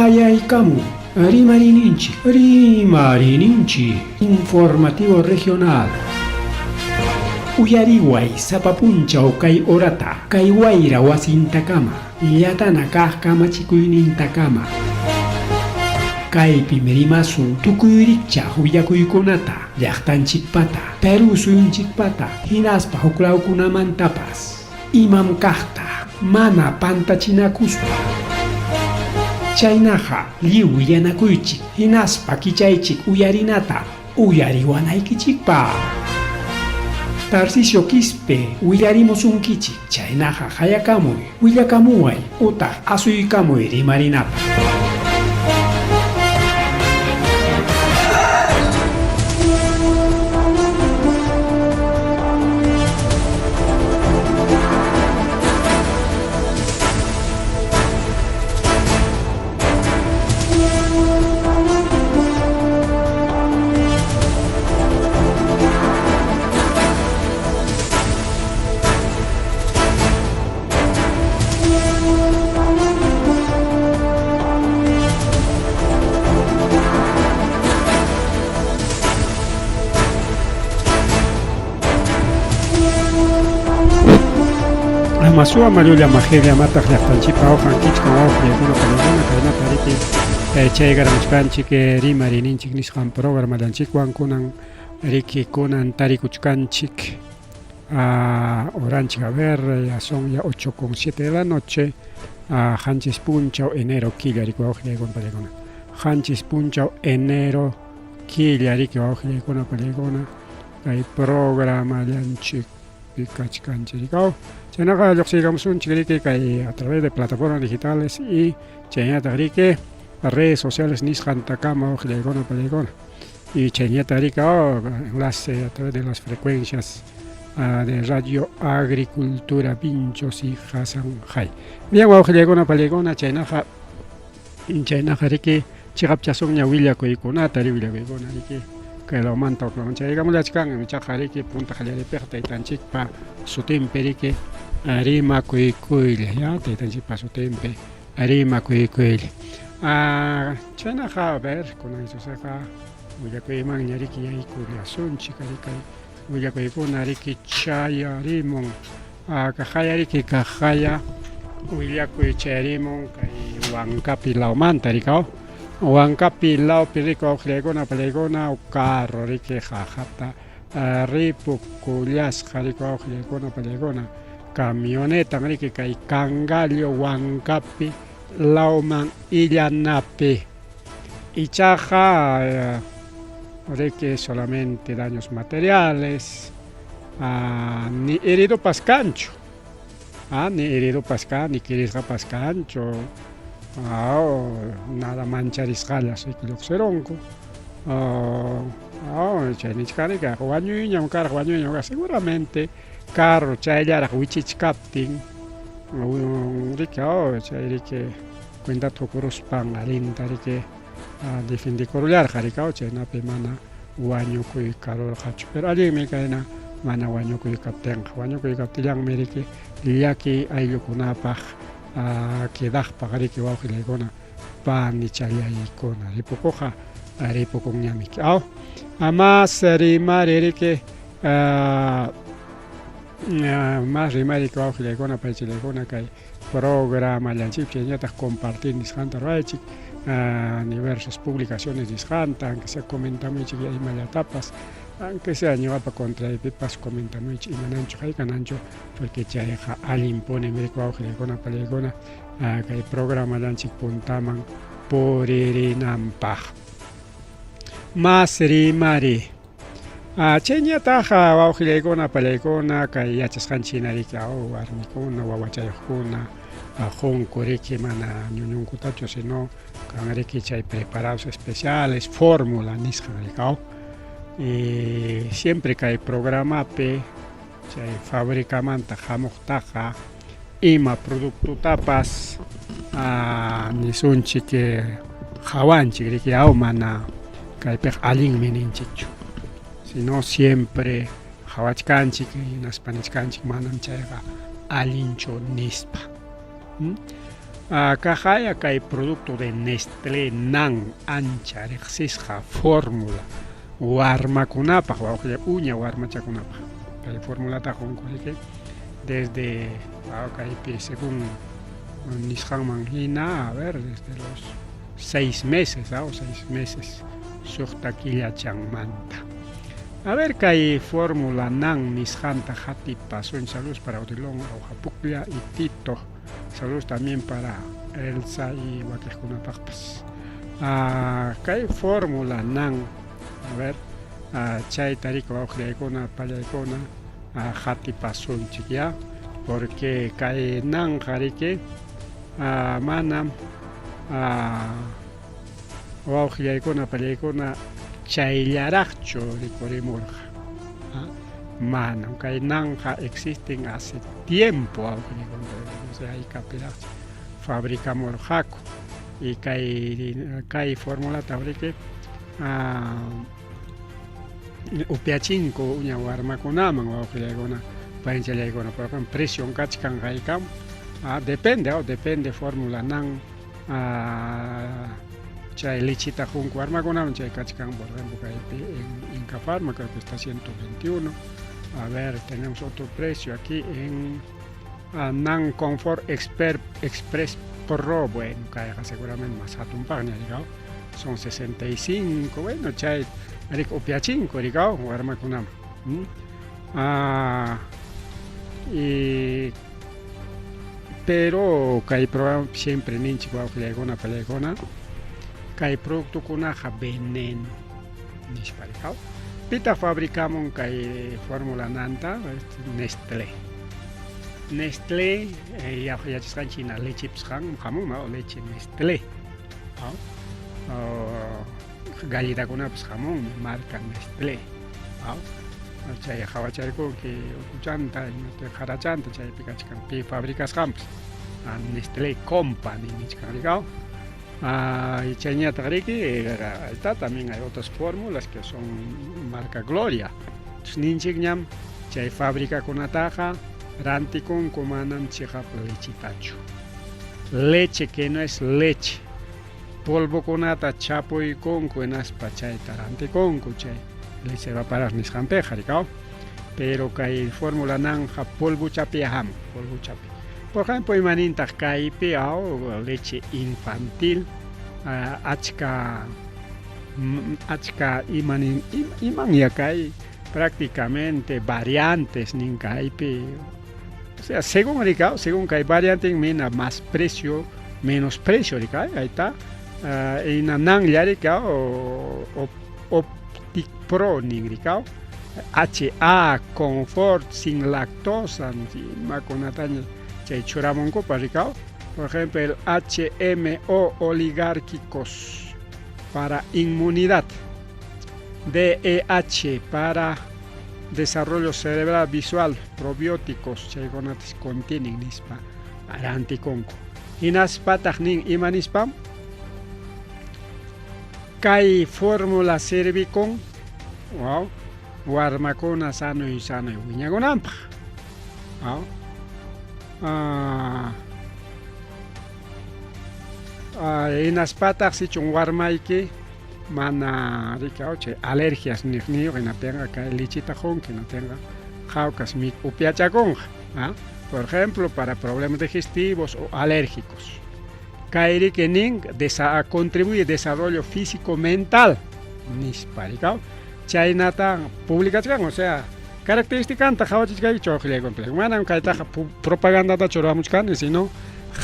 Chayaykamun Rimariyninchik, Rimariyninchik Informativo Regional. Uyariway sapa punchaw kay horata, kay wayra wasintakama, llatana kaq kamachikuynintakama. Kaypim rimasun tukuy rikchaq willakuykunata, llaqtanchikpata, Perú suyunchikpata, hinaspa huklawkunamantapas. Imam kaqta mana pantachinakuspa. Chaynaqa lliw willanakuychik hinaspa kichaychik uyarinata uyariwanaykichikpaq. Tarcisio Quispe willarimusunkichik, chaynaqa qayakamuy, willakamuway utaq asuykamuy rimarinapaq. Masuwa Marulla Majella mataq llaqtanchikpa uqan kichkan wawqillaykuna panikuna kaynata riki chaygaramuchkanchik rimariyninchik nisqan programallanchikwan kunan riki kunan tarikuchkanchik Oranchik, a ver, ya son ya 8 con 7 de la noche, qanchis punchaw enero killa riki wawqillaykuna panikuna. Qanchis punchaw enero killa riki wawqillaykuna panikuna kay programallanchikpi kachkanchik rikaw. Chaynaqa lluqsiykamusunchik riki kay a través de plataformas digitales y chaynataq riki redes sociales nisqantakama wawqillaykuna panikuna. Y chaynata riki enlace a través de las frecuencias de Radio Agricultura Vinchos y Hasanjay. Bien, wawqillaykuna panikuna chaynaqa chaynaqa riki chiqapchasunña willakuykunata ri willakuykuna riki kay lawmanta huk lawman chaykamullachkan ichaqa riki punta qallariypiqa taytanchikpa sutinpi riki rimakuykuylla ya taytanchikpa sutinpi rimakuykuylla. Chaynaqa a ver kunan Jesusqa willakuymanña riki yaykullasunchik ari kay willakuykuna riki chayarimun kaqaya riki kaqaya willakuy chayarimun kay Huancapi lawmanta rikaw Huancapi lawpi riki wawqillaykuna pallaykuna carro riki qaqata ripukullasqa riki wawqillaykuna pallaykuna camionetan riki kay Cangallo Huancapi lawman illanapi ichaqa riki solamente daños materiales ni heridopas kanchu ni heridopas kan ni kirisqapas kanchu nada mancharisqallas riki lluqsirunku chay nichkani kayqa wañuyñam karqa wañuyñam karqa seguramente carro chayllaraq wichichkaptin riki chay riki cuentata qukuruspan allinta riki defendikurullarqa riki chaynapi mana wañukuy karurqachu pero allinmi kayna mana wañukuy kaptinqa wañukuy kaptillanmi riki llaki ayllukunapaq quedaqpaq riki wawqillaykuna panichallaykuna ripukuqqa ripukunñami aw mas rimari riki mas rimari wawqillaykuna paychillaykuna kay programallanchikpi chaynataq compartir nisqanta ruwaychik diversas publicaciones nisqanta aunque sea comentamuychik imallatapas aunque sea ñuqapa contraypipas comentamuychik imananchu haykananchu porque chayqa allinpunim riki wawqillaykuna pallaykuna kay programallanchik puntaman puririnanpaq. Mas rimari. Chayñataq wawqillaykuna pallaykuna kay yachasqanchik hina riki warmikuna wawachayuqkuna qunku riki mana ñuñunkutachu sino kan riki chay preparados especiales fórmula nisqan riki y siempre kay programapi chay fabricamanta hamuqtaqa ima productotapas nisunchik qhawanchik riki aw mana kaypiqa allinmi ninchikchu sino siempre qhawachkanchik hinaspa nichkanchik manam chayqa allinchu nispa. Kaqaya kay producto de Nestlé NAN ancha riqsisqa fórmula warmakunapaq, wawqilla uña warmachakunapaq. Kay formulata qunku riki desde kaypi según nisqanman hina, a ver, desde los 6 meses, o 6 meses, suqta killachanmanta. A ver, kay fórmula NAN nisqanta qatipasun. Saludos para Odilon, Aujapuklla y Tito. Saludos también para Elsa y wakiqkunapaqpas. Kay fórmula NAN, a ver, chayta riki wawqillaykuna, pallaykuna, qatipasunchik ya, porque kay NANqa riki manam wawqillaykuna, pallaykuna, chayllaraqchu rikurimurqa. Manam, kay NANqa existen hace tiempo, wawqillaykuna, no sé haykapiraqchu fabricamurqaku. Y kay formulata riki upyachinku uña warmakunaman, wawqillaykuna, paynchallaykuna. Por ejemplo, presión kachkan haykam, depende, depende fórmula NAN chay lechita qunku warmakunaman, chay kachkan, por ejemplo, kaypi en Inkafarma creo que está 121. A ver, tenemos otro precio aquí en NAN Confort Expert Express Pro. Bueno, kayqa seguramente más hatunpaqña, rikaw, son 65. Bueno, chay riki upyachinku, rikaw, warmakunaman. Y pero kay programa siempre ninchik, wawqillaykuna, pallaykuna, kay productokunaqa veneno nispa, rikaw. Pitaq fabricamun kay fórmula nanta? Nestlé. Nestlé yachasqanchik hina lechepas hamun, leche Nestlé. Galletakunapas hamunmi marca Nestlé. Chay qhawacharqunki ukuchanta, qarachanta, chaypi kachkan pi fabricasqanpas. Nestlé Company nichkan, rikaw. Chayñataq riki, está también hay otras fórmulas que son marca Gloria. Ninchikñam chay fabricakunataqa rantikunku manam chiqap lechitachu. Leche que no es leche. Polvokunata chapuykunku hinaspa chayta rantikunku chay leche evaporada nisqanpiqa, rikaw. Pero kay fórmula nanja polvochapi hamun, polvochapi. Por ejemplo, imanintaq kaypi leche infantil achka achka imanin imanya kay prácticamente variantes nin kaypi. O sea, según rikaw, según kay variante mina más precio, menos precio, rikaw, ahí está. Ina nanlla rikaw o Optic Pro nin, rikaw. HA Confort sin lactosa imakunataña chay churamunkupas, rikaw. Por ejemplo, el HMO oligárquicos para inmunidad. DEH para desarrollo cerebral visual, probióticos chaykunatas contienen nispa rantikunku. Hinaspataq nin ima nispam kay fórmula servikun wow, warmakuna sanuy sanuy wiñakunanpaq. Wow. Hinaspataq sichun warmayki mana rikaw chay alergias niqniyuq hinaptinqa kay lechita qunki, hinaptinqa qhawkas upyachakunqa. Por ejemplo, para problemas digestivos o alérgicos. Kay riki nin contribuye desarrollo físico mental nispa, rikaw. Chaynata publicachkan, o sea, característicanta qhawachichkayki wawqillaykuna. Manam kaytaqa propagandata churamuchkani, sino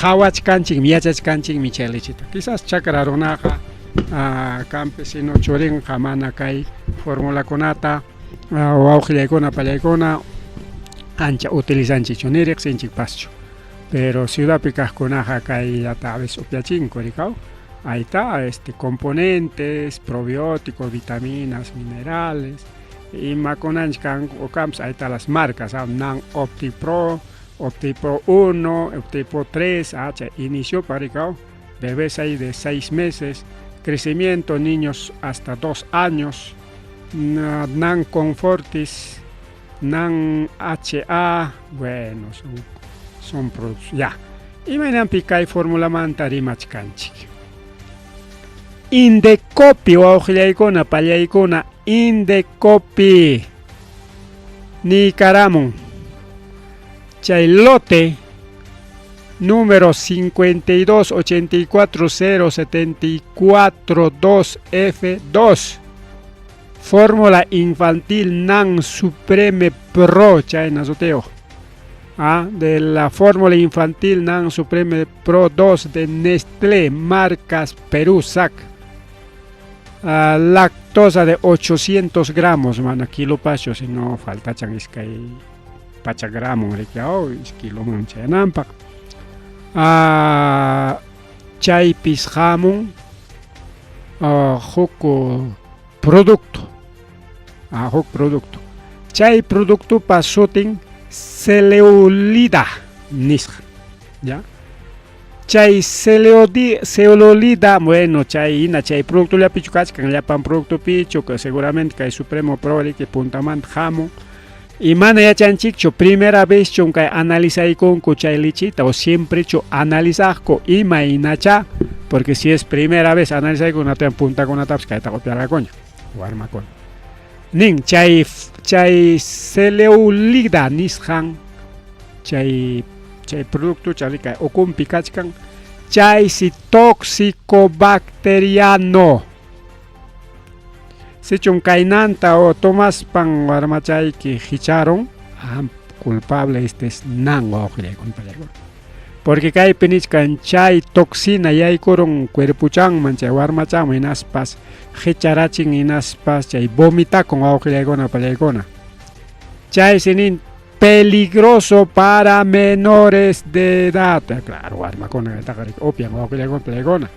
qhawachkanchikmi, yachachkanchikmi chay lechita. Quizás chakra runaqa campesino churinqa mana kay formulakunata wawqillaykuna, pallaykuna, ancha utilizanchikchu ni riqsinchikpaschu. Pero ciudadpi kaqkunaqa kayllata a veces upyachinku, rikaw. Ahí está, componentes, probióticos, vitaminas, minerales, imakunanchik kanku kampas, ahí está las marcas, NAN OptiPro, OptiPro 1, OptiPro 3, H, inició para rikaw, bebés ahí de 6 meses, crecimiento, niños hasta 2 años, NAN Confortis, NAN HA, bueno, son productos, ya. Imaynanpi kay formulamanta rimachkanchik? Indecopi wawqillaykuna pallaykuna Indecopi niykaramun chay lote número 52 84 074 2 F2 Fórmula infantil NAN Supreme Pro chayna sutiyuq. Ah, de la fórmula infantil NAN Supreme Pro 2 de Nestlé, marcas Perú SAC. Ah, lactosa de 800 gramos, mana kilo pacho, si no faltachan iskay pacha gramo riki, oh, kiloman chayananpaq. Ah, chaypis hamun huk producto, huk producto. Chay productopa sutin Seleolida nisqa, ya. Chay Seleolida, bueno, chay hina chay productollapichu kachkan, llapan productopichu, seguramente kay Supremo Pro riki puntamanta hamun. Y mana yachanchikchu, primera vez chun kay analizaykunku chay lichita o siemprechu analizaqku imaynacha, porque si es primera vez analizayku natayan puntakunatapas kayta copiarqakuña, warmakuna. Nin chay chay Seleulida nisqan chay chay producto kay ukunpi kachkan chaysi tóxico bacteriano. Sichum kaynanta o tomaspan warmachayki hicharon, culpable este es nan wawqillaykuna pallaykuna. Porque kaypi nichkan chay toxina yaykurun cuerpuchanman chay warmachanman hinaspas hicharachin hinaspas chay vomitakun wawqillaykuna pallaykuna. Chaysi nin peligroso para menores de edad. Claro, warmakuna kaytaqa upyan wawqillaykuna pallaykuna.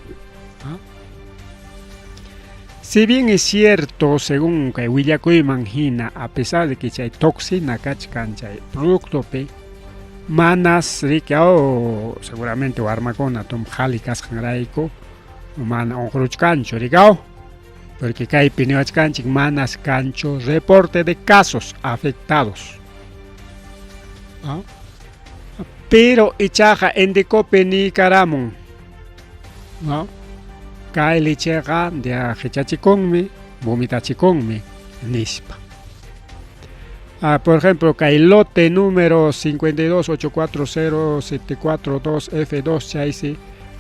Si bien es cierto, según kay willakuyman hina, a pesar de que chay toxina kachkan chay productopi, manas riki oh, seguramente warmakuna tum qhali kasqanrayku mana unquruchkanchu rikaw, porque kaypi niwachkanchik manas kanchu reporte de casos afectados. ¿Ah? Pero ichaqa Indecopi niykaramun, ¿no? Kay licheqa hichachikunmi, vomitachikunmi, nispa. Ah, por ejemplo, kay lote número 5284074 F2 chaysi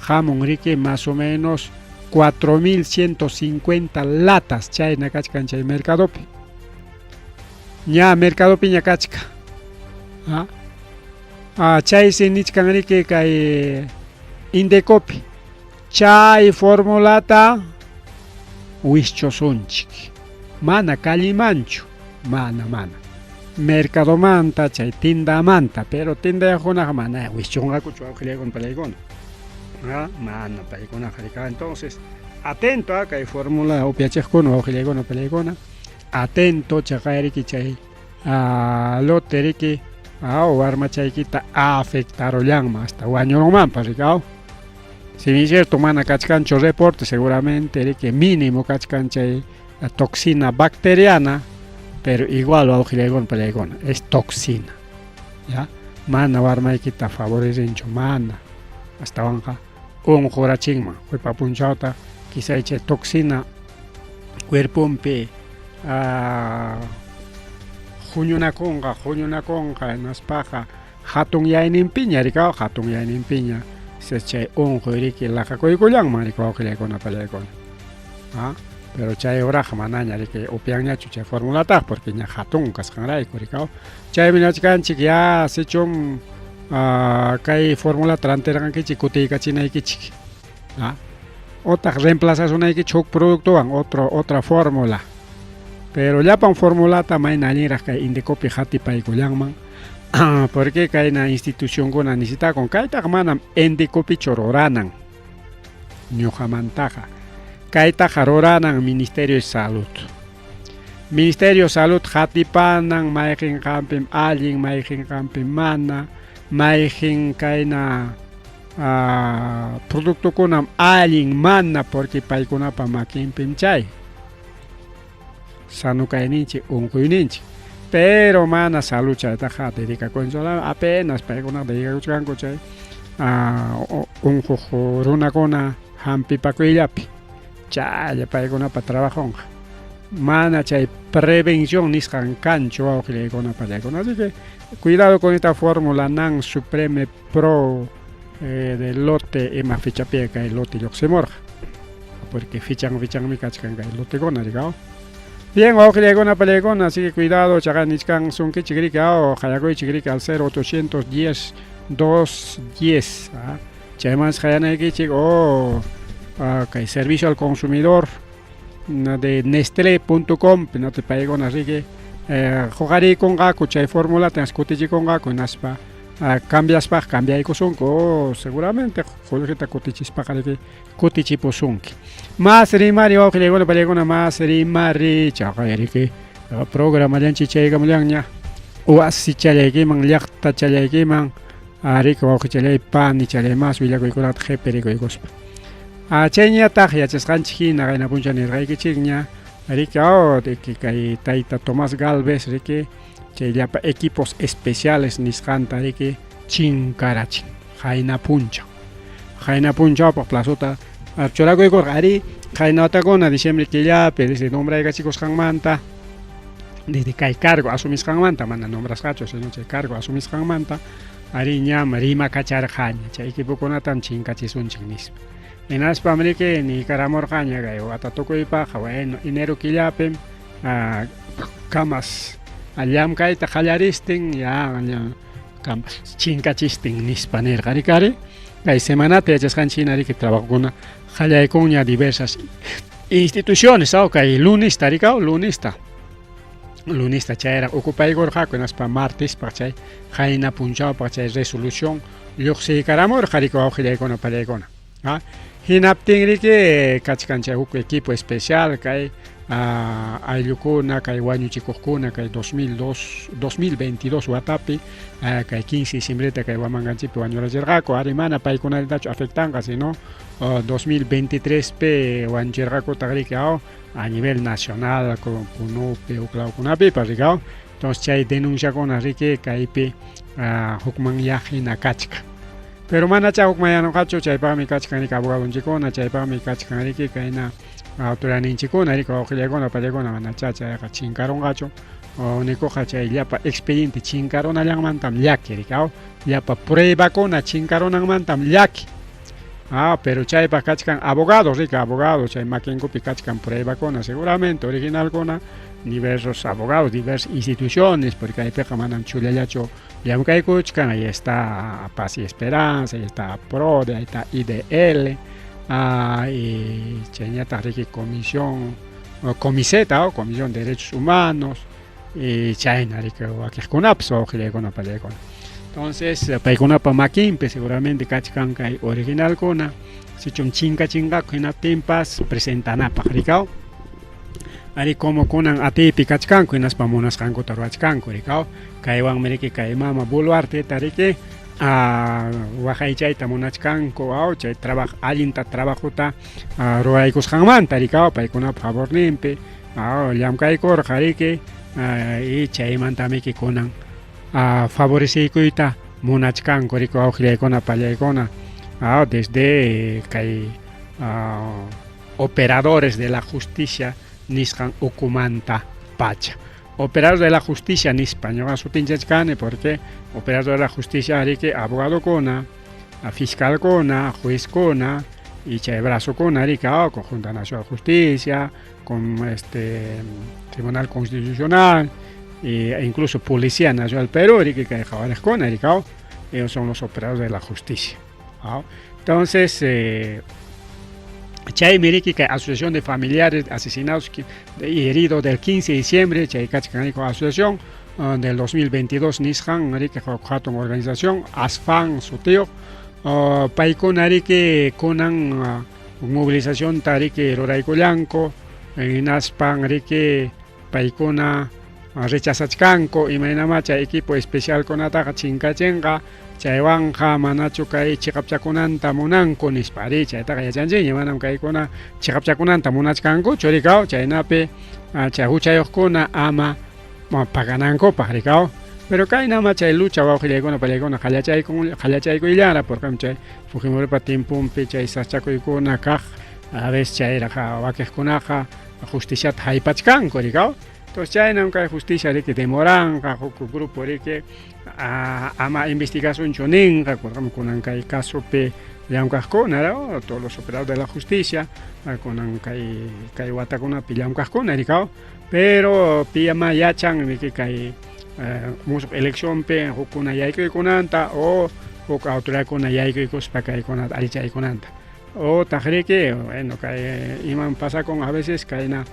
hamun riki más o menos 4150 latas chayna kachkan chay mercadopi. Ña mercadopi ña kachka. Ah, ah, chaysi nichkan riki kay Indecopi. Chay formulata wischusunchik. Mana kallimanchu, mana mana. Mercadomanta, chay tindamanta, pero tindayuqkunaqa mana wischunqakuchu wawqillaykuna pallaykuna. Ah, mana paykunaqa rika. Entonces, atento a kay fórmula upyachiqkuna wawqillaykuna pallaykuna. Atento chaqayriki chay lote riki warmachaykita afectarullanman hasta wañurunmanpas rikaw. Si bien es cierto mana kachkanchu reporte seguramente riki mínimo kachkan chay toxina bacteriana, pero igual wawqillaykuna pallaykuna es toxina, ya. Mana warmaykita favorecenchu mana, astawanqa unqurachinman qipa punchawta quizá chay toxina cuerponpi huñunakunqa huñunakunqa hinaspaqa hatun yayninpiña rikaw hatun yayninpiña chay unquy riki laqakuykullanman riki wawqillaykuna pallaykuna. Ah, pero chay horaqa manaña riki upyanñachu chay formulataqa porque ña hatun kasqanrayku rikaw. Chaymi niwachkanchik ya sichum kay formulata rantirqankichik kutiykachinaykichik. Ah, otaq reemplazasunaykichik huk productowan otro otra fórmula. Pero llapan formulata mayna allinraq kay Indecopi hatipaykullanman porque kayna institucionkuna necesitakun kaytaqa manam Indecopichu ruranan ñuqamantaqa kaytaqa ruranan Ministerio de Salud. Ministerio de Salud hatipanan mayqin qampim allin mayqin qampim mana mayqin kayna productokunam allin mana porque paykunapa makinpim chay sano kayninchik unquyninchik. Pero mana salud chaytaqa dedicakunchu apenas paykuna dedicakuchkanku chay Unquq runakuna hampipakuyllapi chaylla paykunapa trabajonqa mana chay prevención nisqan kanchu wawqillaykuna pallaykuna así que cuidado con esta fórmula NAN Supreme Pro de lote ima fechapi kay lote lluqsimurqa porque fichan fichanmi kachkan kay lotekuna rikaw. Bien, wawqillaykuna pallaykuna, así que cuidado, chaqa nichkan sunkichik riki aw qayakuychik riki al 0810 210 chaymansi qayanaykichik o kay servicio al consumidor de nestle.com no te paykuna riki huqariykunqaku chay formulata kutichikunqaku hinaspa cambiaspaq cambiaykusunku o seguramente qullqita kutichispaqa riki kutichipusunki. Mas rimari wawqillaykuna pallaykuna mas rimari chaqa riki programallanchik chaykamullanña wasi challaykiman llaqta challaykiman riki wawqichalay panichalay mas willakuykunata qhipirikuykuspa. Chayñataq yachasqanchik hina qayna puncha nirqaykichikña riki riki kay tayta Tomás Galvez riki chay llapa equipos especiales nisqanta riki chinkarachin qayna punchaw qayna punchawpaq plazota churakuykurqa ari qayna watakuna diciembre killapi desde nombraykachikusqanmanta desde kay cargo asumisqanmanta mana nombrasqachu sino chay cargo asumisqanmanta ari ñam rimakacharqaña chay equipokunatam chinkachisunchik nispa hinaspam riki niykaramurqaña kay wata tukuypaq bueno enero killapim kamas llamkayta qallaristin ya kamas chinkachistin nispa nirqa riki ari kay semanata yachasqanchik hina riki trabajokuna qallaykunña diversas instituciones aw kay lunista rikaw lunista lunista chayraq ocupaykurqaku hinaspa martispaq chay qayna punchawpaq chay resolución lluqsiykaramurqa riki wawqillaykuna pallaykuna hinaptin riki kachkan chay huk equipo especial kay ayllukuna kay wañuchikuqkuna kay 2002 2022 watapi kay 15 diciembreta kay Huamanganchikpi wañurachirqaku ari mana paykunallatachu afectanqa sino 2023 pi wañuchirqakutaq riki aw a nivel nacional Punupi huk lawkunapipas riki entonces chay denunciakuna riki kaypi hukmanyaq hina kachkan pero manacha hukmanyanunqachu chaypaqmi kachkan riki abogadonchikkuna chaypaqmi kachkan riki kayna autoridadninchikkuna riki wawqillaykuna pallaykuna manacha chayqa chinkarunqachu unikuqa chay llapa expediente chinkarunallanmantam llaki riki aw llapa pruebakuna chinkarunanmantam llaki pero chaypaq kachkan abogados riki abogados chay makinkupi kachkan pruebakuna seguramente originalkuna diversos abogados diversas instituciones porque kaypiqa manam chullallachu llamkaykuchkan ahí está Paz y Esperanza ahí está PRODE ahí está IDL y chayñataq riki comisión Comiseta Comisión de Derechos Humanos y chayna riki wakiqkunapas wawqillaykuna pallaykuna entonces paykunapa makinpi seguramente kachkan kay originalkuna sichum chinkachinqaku hinaptinpas presentanapaq rikaw ari como kunan atiypi kachkanku hinaspa munasqankuta ruwachkanku rikaw kaywanmi riki kay mama Boluarteta riki waqaychayta munachkanku aw chay trabajo allinta trabajota ruwaykusqanmanta rikaw paykunapa favorninpi llamkaykurqa riki y chaymantamiki kunan favorecekuyta munachkanku riki wawqillaykuna pallaykuna desde kay operadores de la justicia nisqan ukumanta pacha operadores de la justicia nispa ñuqa sutinchachkani porque operador de la justicia riki abogadokuna fiscalkuna juezkuna y chay brazokuna riki con Junta Nacional de Justicia con este Tribunal Constitucional e incluso Policía Nacional Perú riki kay qhawariqkuna riki ellos son los operadores de la justicia. Entonces chaymi riki kay Asociación de Familiares Asesinados y Heridos del 15 de diciembre chay kachkan riki asociación del 2022 nisqan riki hatun organización ASFAN sutiyuq paykuna riki kunan movilizacionta riki ruraykullanku hinaspan riki paykuna rechazachkanku imaynamá chay equipo especialkunataqa chinkachinqa chaywanqa manachu kay chiqapchakunanta munanku nispa ari chaytaqa yachanchikña manam kaykuna chiqapchakunanta munachkankuchu rikaw chaynapi chay huchayuqkuna ama paganankupaq rikaw. Pero kaynama chay lucha wawqillaykuna pallaykuna qallachaykun qallachaykuyllara porque chay Fujimoripa tiemponpi chay sachakuykuna kaq a veces chayraq wakiqkunaqa justiciata haypachkanku rikaw. Entonces chaynam kay justicia riki demoranqa huk grupo riki ama investigasunchu ninqa kunan kay casopi llamkaqkuna todos los operadores de la justicia kunan kay kay watakunapi llamkaqkuna rikaw. Pero piyama yachan riki kay musuq eleccionpi hukkuna yaykuykunanta o huk autoridadkuna yaykuykuspa kaykunata allichaykunanta o taq riki bueno kay imam pasakun a veces kayna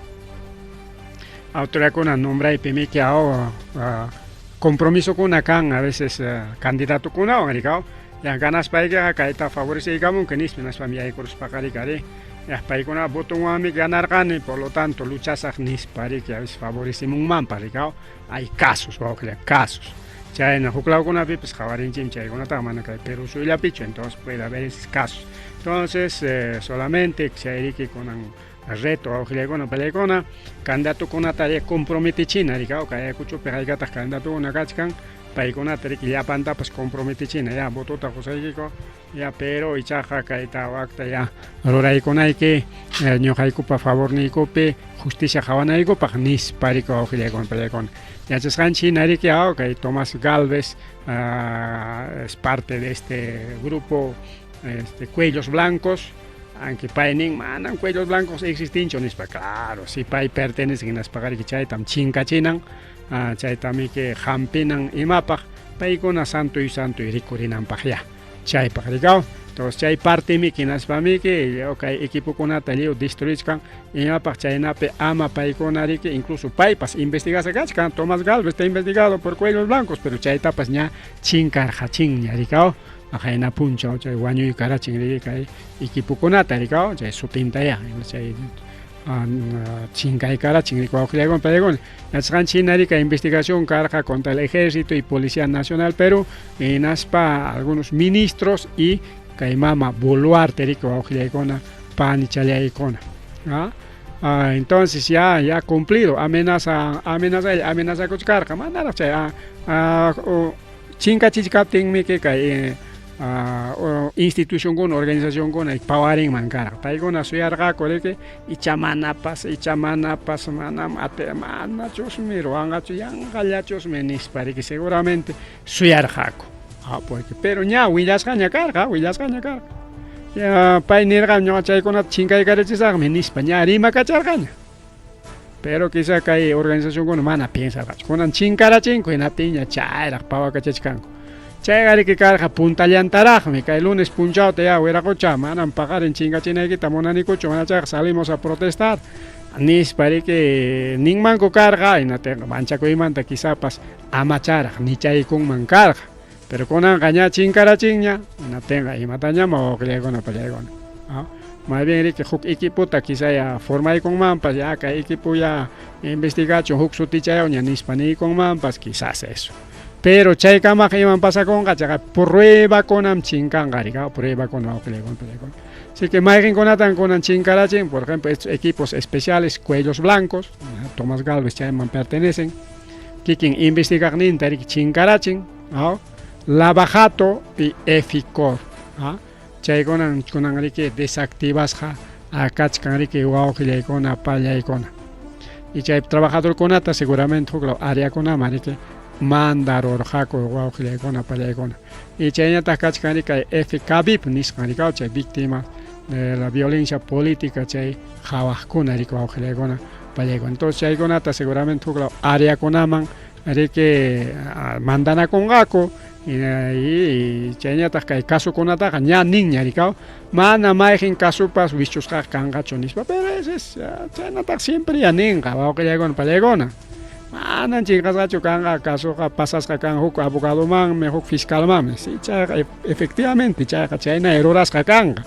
autoridadkuna nombraypimiki compromisokuna kan a veces candidatokunawan rikaw ya ganaspaykiqa kayta favoreceykamunki nispa hinaspami yaykuruspaqa riki ari ya paykuna votonwanmi ganarqani, por lo tanto luchasaq nispa riki a veces favorecemunmanpas rikaw. Hay casos, wawqilla, casos chayna huklawkunapipas qawarinchikmi chaykunataqa, mana kay Perú suyllapichu. Entonces puede haber esos casos. Entonces solamente chayriki kunan reto wawqillaykuna pallaykuna candidatokunata comprometichina rikaw. Kay Ayacuchopi haykataq candidatokuna kachkan, paykunata riki llapantapas comprometichina: ya, votota qusaykiku ya, pero ichaqa kayta wakta ya ruraykunayki ñuqaykupa favorniykupi justicia qawanaykupaq nispa riki wawqillaykuna pallaykuna. Yachasqanchik hina riki kay Tomás Galvez es parte de este grupo, Cuellos Blancos, aunque pay nin manam Cuellos Blancos existinchu nispa. Claro, si pay pertenece hinaspaqa riki chaytam chinkachinan, chaytamiki hampinan imapaq paykuna santoy santoy rikurinanpaq ya chaypaq rikaw. Entonces chay partemiki hinaspamiki kay equipokunata lliw destruichkan imapaq chaynapi ama paykuna riki incluso paypas investigasqa kachkan. Tomás Galvez está investigado por Cuellos Blancos, pero chaytapas ña chinkarqachinña rikaw. Qayna punchaw chay wañuykarachin riki kay equipokunata rikaw, chay sutinta ya chay chinkaykarachin riki wawqillaykuna pallaykuna. Yachasqanchik hina riki investigación karqa contra el Ejército y Policía Nacional Perú hinaspa algunos ministros y kay mama Boluarte riki wawqillaykuna panichallaykuna. Entonces ya ya cumplido amenaza, amenaza, amenazakuchkarqa manaraq chay chinkachichkaptinmiki kay institucionkuna, organizacionkuna pawarinman karqa. Paykuna suyarqaku riki icha manapas manam ate manachusmi ruwanqachu, yanqallachusmi nispa riki seguramente suyarqaku, porque pero ña willasqaña karqa, willasqaña karqa ya. Pay nirqa ñuqa chaykunata chinkaykarichisaqmi nispa ña rimakacharqaña, pero quizá kay organizacionkuna mana piensarqachu kunan chinkarachinku hinaptinña chayraq pawakachachkanku. Chayqa riki karqa puntallantaraqmi kay lunes punchawta ya wiraqucha manam paqarin chinkachinaykita munanikuchu, mana chayqa salimos a protestar nispa riki ninmanku karqa. Hinaptinqa manchakuymanta quizapas amacharaq nichaykunman karqa, pero kunanqa ña chinkarachinña. Hinaptinqa imatañama wawqillaykuna pallaykuna. Más bien riki huk equipota quizá ya formaykunmanpas, ya kay equipo ya investigachun huk sutichayawña nispa niykunmanpas quizás eso. Pero chaykamaqa iman pasakunqa, chayqa pruebakunam chinkanqa riki, pruebakuna wawqillaykuna pallaykuna. Así que mayqinkunatan kunan chinkarachin? Por ejemplo, estos equipos especiales Cuellos Blancos, Tomás Galvez chayman pertenecen, kikin investigaqninta riki chinkarachin, Lava Jato y EFICOR. Chaykunan kunan riki desactivasqa kachkan riki wawqillaykuna pallaykuna. Y chay trabajadorkunata seguramente huk áreakunaman riki mandarurqaku wawqillaykuna pallaykuna. Y chayñataq kachkan riki kay FKVIP nisqan rikaw, chay víctima de la violencia política chay qhawaqkuna riki wawqillaykuna pallaykuna. Entonces chaykunata seguramente huk áreakunaman riki mandanakunqaku. Y chayñataq kay casokunataqa ña ninña rikaw mana mayqin casopas wischusqaqa kanqachu nispa, pero ese es chaynataq siempre ya ninqa wawqillaykuna pallaykuna manan chinqasqachu kanqa casoqa, pasasqa kan huk abogadomanmi, huk fiscalmanmi. Sí, chayqa efectivamente chayqa chayna rurasqa kanqa,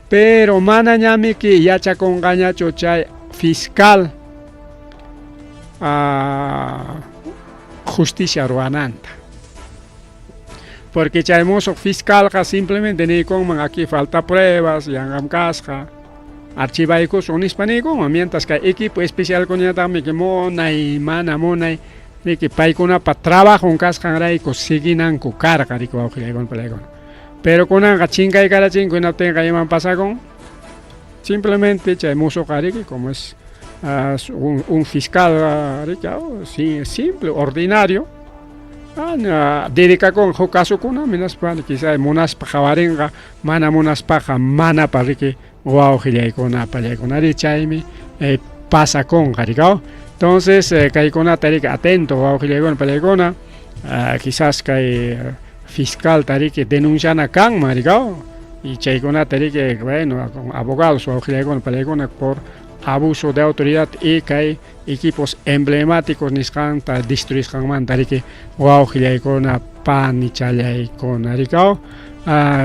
pero manañamiki yachakunqañachu chay fiscal justicia ruwananta, porque chay musuq fiscalqa simplemente niykunman aquí falta pruebas, yanqam kasqa, archivaykusun nispa niykunman, mientras kay equipo especialkunañataqmi munay mana munay. Riki paykunapa trabajon kasqanrayku siguinanku karqa riki wawqillaykuna palaykuna. Pero kunanqa chinkaykarachinku hinaptinqa iman pasakun? Simplemente chay musuqa riki como es un fiscal riki simple, ordinario, dedicakun huk kasukunam hinaspa quizá munaspa qawarinqa, mana munaspaqa manapa riki wawqillaykuna pallaykunari chaymi pasakunqa riki. Entonces kaykunata riki atento wawqillaykuna pallaykuna, quizás kay fiscalta riki denunciana kanman riki, y chaykunata riki bueno con abogados wawqillaykuna pallaykuna por abuso de autoridad y kay equipos emblemáticos nisqanta destruisqanmanta riki wawqillaykuna panichallaykuna riki.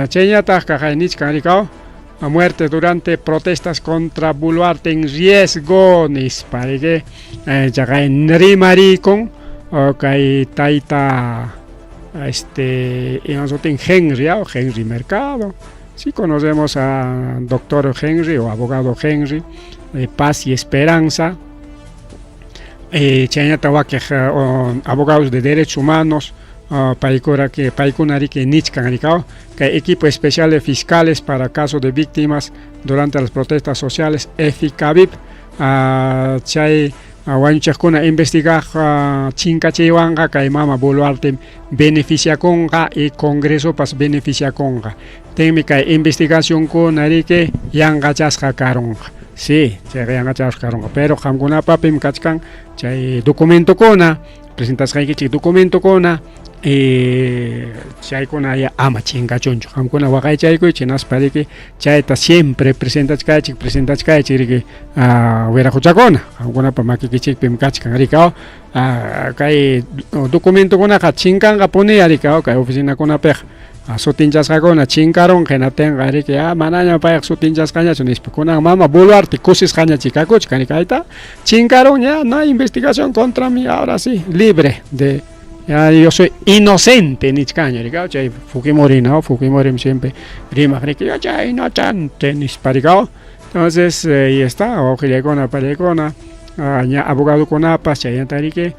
Chayñataq kaqay nichkan riki, a muerte durante protestas contra Boluarte en riesgo nispa riki, chaqay rimarikun kay tayta iman sutin Henry, Henry Mercado. Sí conocemos a doctor Henry o abogado Henry de Paz y Esperanza. Chaynata wakiq abogados de derechos humanos paykuna que paykuna riki nichkan riki, kay equipo especial de fiscales para casos de víctimas durante las protestas sociales EFICAVIP, chay wañuchiqkuna investigaq chinkachiywanqa kay mama Boluarte beneficiakunqa y Congresopas beneficiakunqa. Tinmi kay investigacionkuna riki yanqachasqa karunqa. Sí, chayqa yanqachasqa karunqa, pero qamkunapapim kachkan chay documentokuna, presentasqaykichik documentokuna, chaykuna ya ama chinkachunchu. Qamkuna waqaychaykuychik hinaspa riki chayta siempre presentachkaychik, presentachkaychik riki wiraquchakuna, qamkunapa makikichikpim kachkan riki. Kay documentokunaqa chinkanqapuni riki, kay oficinakunapiqa sutinchasqakuna chinkarunqa, hinaptinqa riki manaña payqa sutinchasqañachu nispa. Kunan mama Boluarte kusisqaña chikakuchkan riki, ahí chinkarun ya, no hay investigación contra mí, ahora sí, libre de ya yo soy inocente nichkaña riki, chay Fujimori, no, Fujimori siempre rimaq riki, yo chay inocente nispa riki. Entonces ahí está, wawqillaykuna pallaykuna, ña abogadokunapas chaynata riki,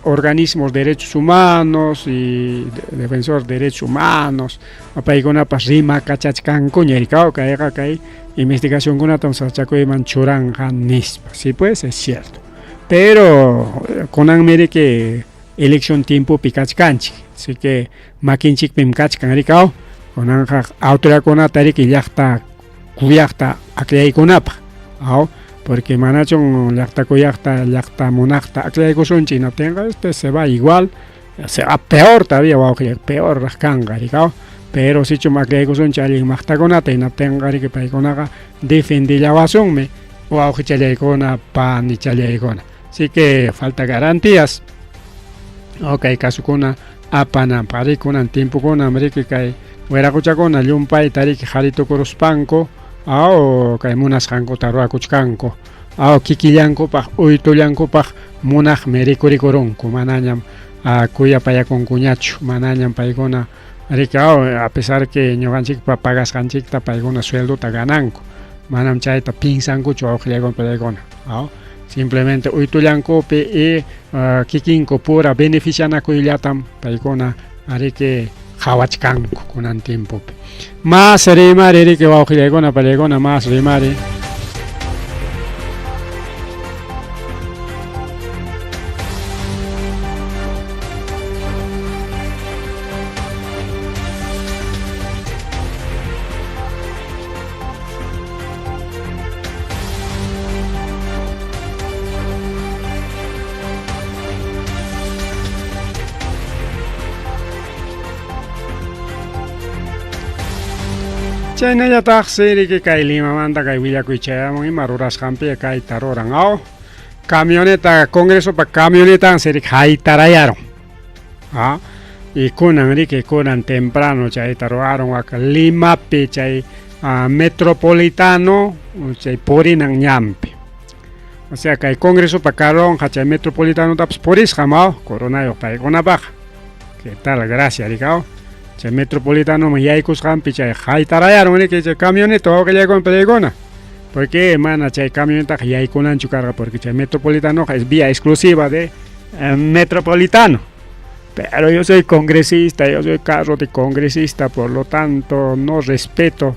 organismos de derechos humanos y defensor de derechos humanos paykunapas rimakachachkankuña riki, kayqa kay investigacionkunatam sasachakuyman churanqa nispa. Sí pues, es cierto. Pero kunanmi riki elección tiempopi kachkanchik, así que makinchikpim kachkan riki, kunanqa autoridadkunata riki llaqta kuyaqta aklaykunapaq, porque manachun llaqta kuyaqta llaqta munaqta aklaykusunchik, hinaptinqa este se va igual, se va peor todavía wawqi, peor raq kanqa riki, pero sichum aklaykusunchik allin maqtakunata, hinaptinqa riki paykunaqa defendillawasunmi wawqichallaykuna panichallaykuna. Así que falta garantías. Okay, kasukuna apananpaq riki kunan tiempokuna riki kay wiraquchakuna llumpayta riki qharitukuruspanku kay munasqankuta ruwakuchkanku, kikillankupaq uytullankupaq munaqmi rikurikurunku, manañam kuyapayakunkuñachu, manañam paykuna riki a pesar que ñuqanchikpa pagasqanchikta paykuna sueldota gananku, manam chayta pinsankuchu wawqillaykuna pallaykuna, simplemente uytullankupi y kikinku pura beneficianakuyllatam paykuna riki qhawachkanku kunan tiempopi. Más rimari riki wawqillaykuna pallaykuna, más rimari. Chaynallataqsi riki kay Limamanta kay willakuy chayamun ima rurasqanpi kayta ruran, camioneta Congresopa camionetansi riki haytarayaron, y kunan riki kunan temprano chayta ruraron waka Limapi chay metropolitano chay purinan ñanpi. O sea kay Congresopa carronqa chay metropolitanotapas purisqam, coronayuq paykunapaq. ¿Qué tal? Gracias, riki. Chay metropolitanoman yaykusqanpi chay haytarayaron riki chay camioneta wawqillaykuna pallaykuna. Porque mana chay camionetaqa yaykunanchu karqa, porque chay metropolitanoqa es vía exclusiva de Metropolitano. Pero yo soy congresista, yo soy carro de congresista, por lo tanto no respeto.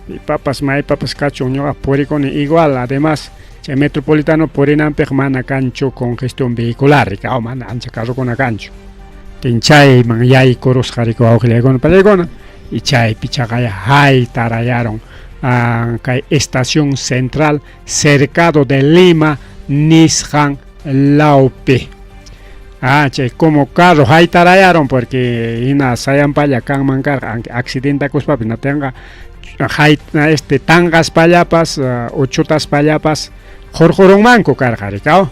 Pipapas maypapas kachun ñuqa purikuni igual, además chay Metropolitano purinanpiq mana kanchu congestión vehicular, rikaw, mana ancha carrokuna kanchu. Tin chayman yaykurusqa rikaw wawqillaykuna pallaykuna y chaypi chaqaya haytarayaron kay estación central cercado de Lima nisqan lawpi. Ah, chay como carro haytarayaron porque hina sayanpalla kanman karqa accidentakuspapis natinqa este tanqaspallapas o chutaspallapas qurqurunmanku karqa rikaw.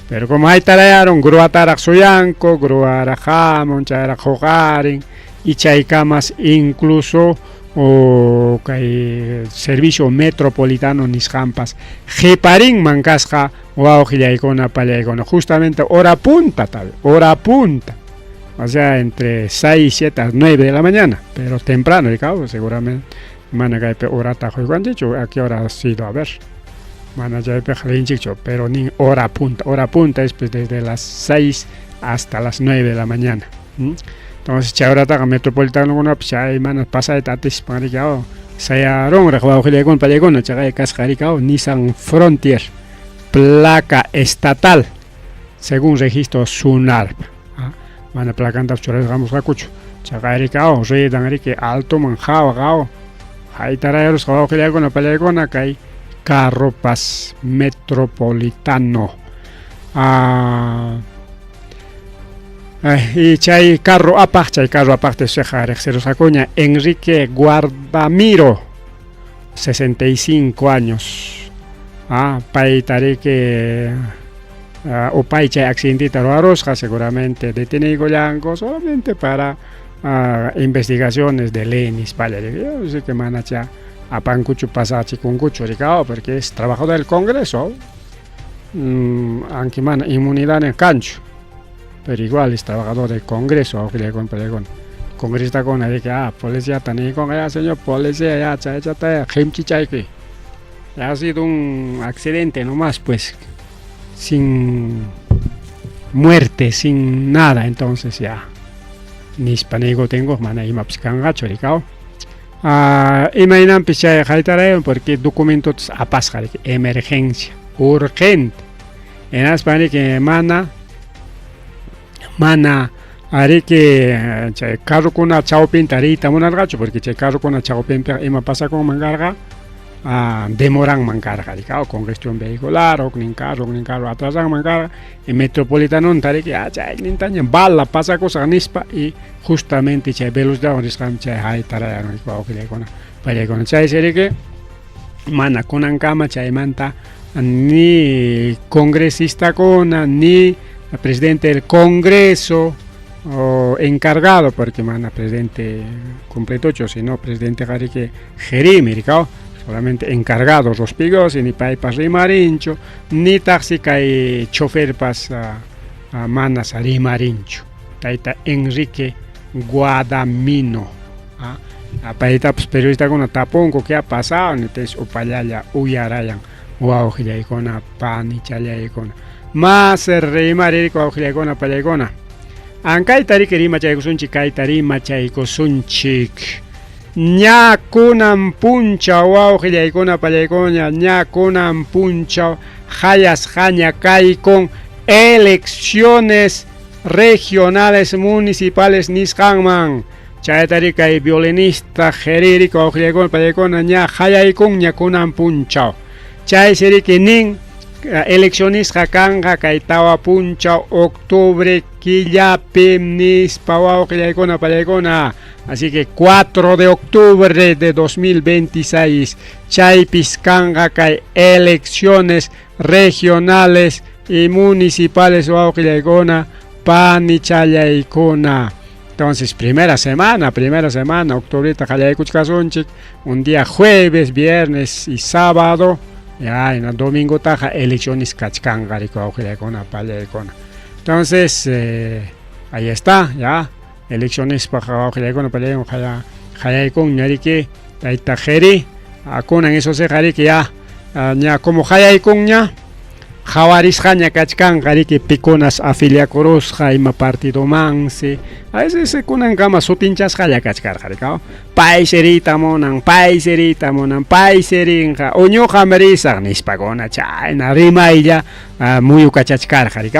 Pero como haytarayaron gruataraq suyanku, gruaraq hamun, chayraq huqarin y chaykamas incluso o kay servicio metropolitano nisqanpas qiparinman kasqa wawqillaykuna pallaykuna justamente hora punta tal, hora punta. O sea, entre 6, 7 a 9 de la mañana, pero temprano, rikaw, seguramente mana kaypi horata quykanchikchu, a qué hora ha sido, a ver. Mana chaypiqa rinchikchu, pero nin hora punta es pues desde las 6 hasta las 9 de la mañana. Entonces chay horataqa metropolitanokunapas chay mana pasayta atispan rikaw sayarunraq wawqillaykuna pallaykuna chaqay kasqa rikaw Nissan Frontier placa estatal según registro SUNARP. Mana placantapas churasqamusqakuchu chaqay rikaw ruedan riki altoman hawa hawa haytarayarusqa wawqillaykuna pallaykuna kay carropas metropolitano. Y chay carro apaq, chay carro apaqta seqa riqsirusqakuña Enrique Guardamiro, 65 años. Payta riki o pay chay accidentita ruwarusqa seguramente deteniykullanku solamente para investigaciones de ley nispalla. Yo sé que manacha apankuchu pasachikunkuchu rikaw porque es trabajo del Congreso. Aunque mana inmunidad en kanchu. Pero igual es trabajador del Congreso, congresista con de que policía tani con ya señor policía ya chay chay chayki. Ha sido un accidente nomás pues sin muerte, sin nada, entonces ya nispa tengo mana imapas kanqachu rikaw. Imaynanpis chay haytarayan porque documentos apasqa emergencia, urgente. Hinaspa riki mana mana ariki chay carrokuna chawpinta riyta munarqachu porque chay carrokuna chawpinpiqa ima pasakunman karqa demoranman karqa rikaw congestión vehicular huknin carro atrasanman karqa y metropolitanonta riki chaynintaña bala pasakusaq nispa y justamente chay velocidad nisqan chay haytarayan wawqillaykuna pallaykuna chaysi riki mana kunankama chaymanta ni congresistakuna ni presidente del Congreso o encargado, porque mana presidente completocho, sino presidente qariki Jerimi, rikaw, solamente encargado Rospigliosi, ni paypas rimarinchu, nitaqsi kay choferpas manas rimarinchu. Tayta Enrique Guadamino. Paytapas periodistakuna tapunku qué ha pasado, nitis upallalla uyarayan wawqillaykuna panichallaykuna. Mas rimarirku wawqillaykuna pallaykuna. Ankayta riki rimachaykusunchik, kayta rimachaykusunchik. Ña kunan punchaw wawqillaykuna pallaykuna, ña kunan punchaw hayasqaña kaykun elecciones regionales municipales nisqanman. Chayta riki kay violinista Jeririco wawqillaykuna pallaykuna ña hayaykunña kunan punchaw. Chaysi riki nin eleccionisqa kanqa kay tawa punchaw octubre killapi nispa wawqillaykuna pallaykuna. Así que 4 de octubre de 2026 chaypis kanqa kay elecciones regionales y municipales wawqillaykuna panichallaykuna. Entonces, primera semana, octubrita qallaykuchkasunchik, un día jueves, viernes y sábado, ya en el domingo taja elecciones kachkanqa riki wawqillaykuna pallaykuna. Entonces, ahí está, ya, elecciones pa wawqillaykuna pallaykuna qallaykunña riki tayta Jeri, kunan eso se riki ya, ña como qallaykunña, Qhawarisqaña kachkanqa riki pikunas afiliakurusqa ima partidomansi. A veces kunankama sutinchasqalla kachkarqa riki. Paysi riyta munan, paysi riyta munan, paysi rinqa, o ñuqam risaq nispakuna chayna rimaylla muyukachachkarqa riki.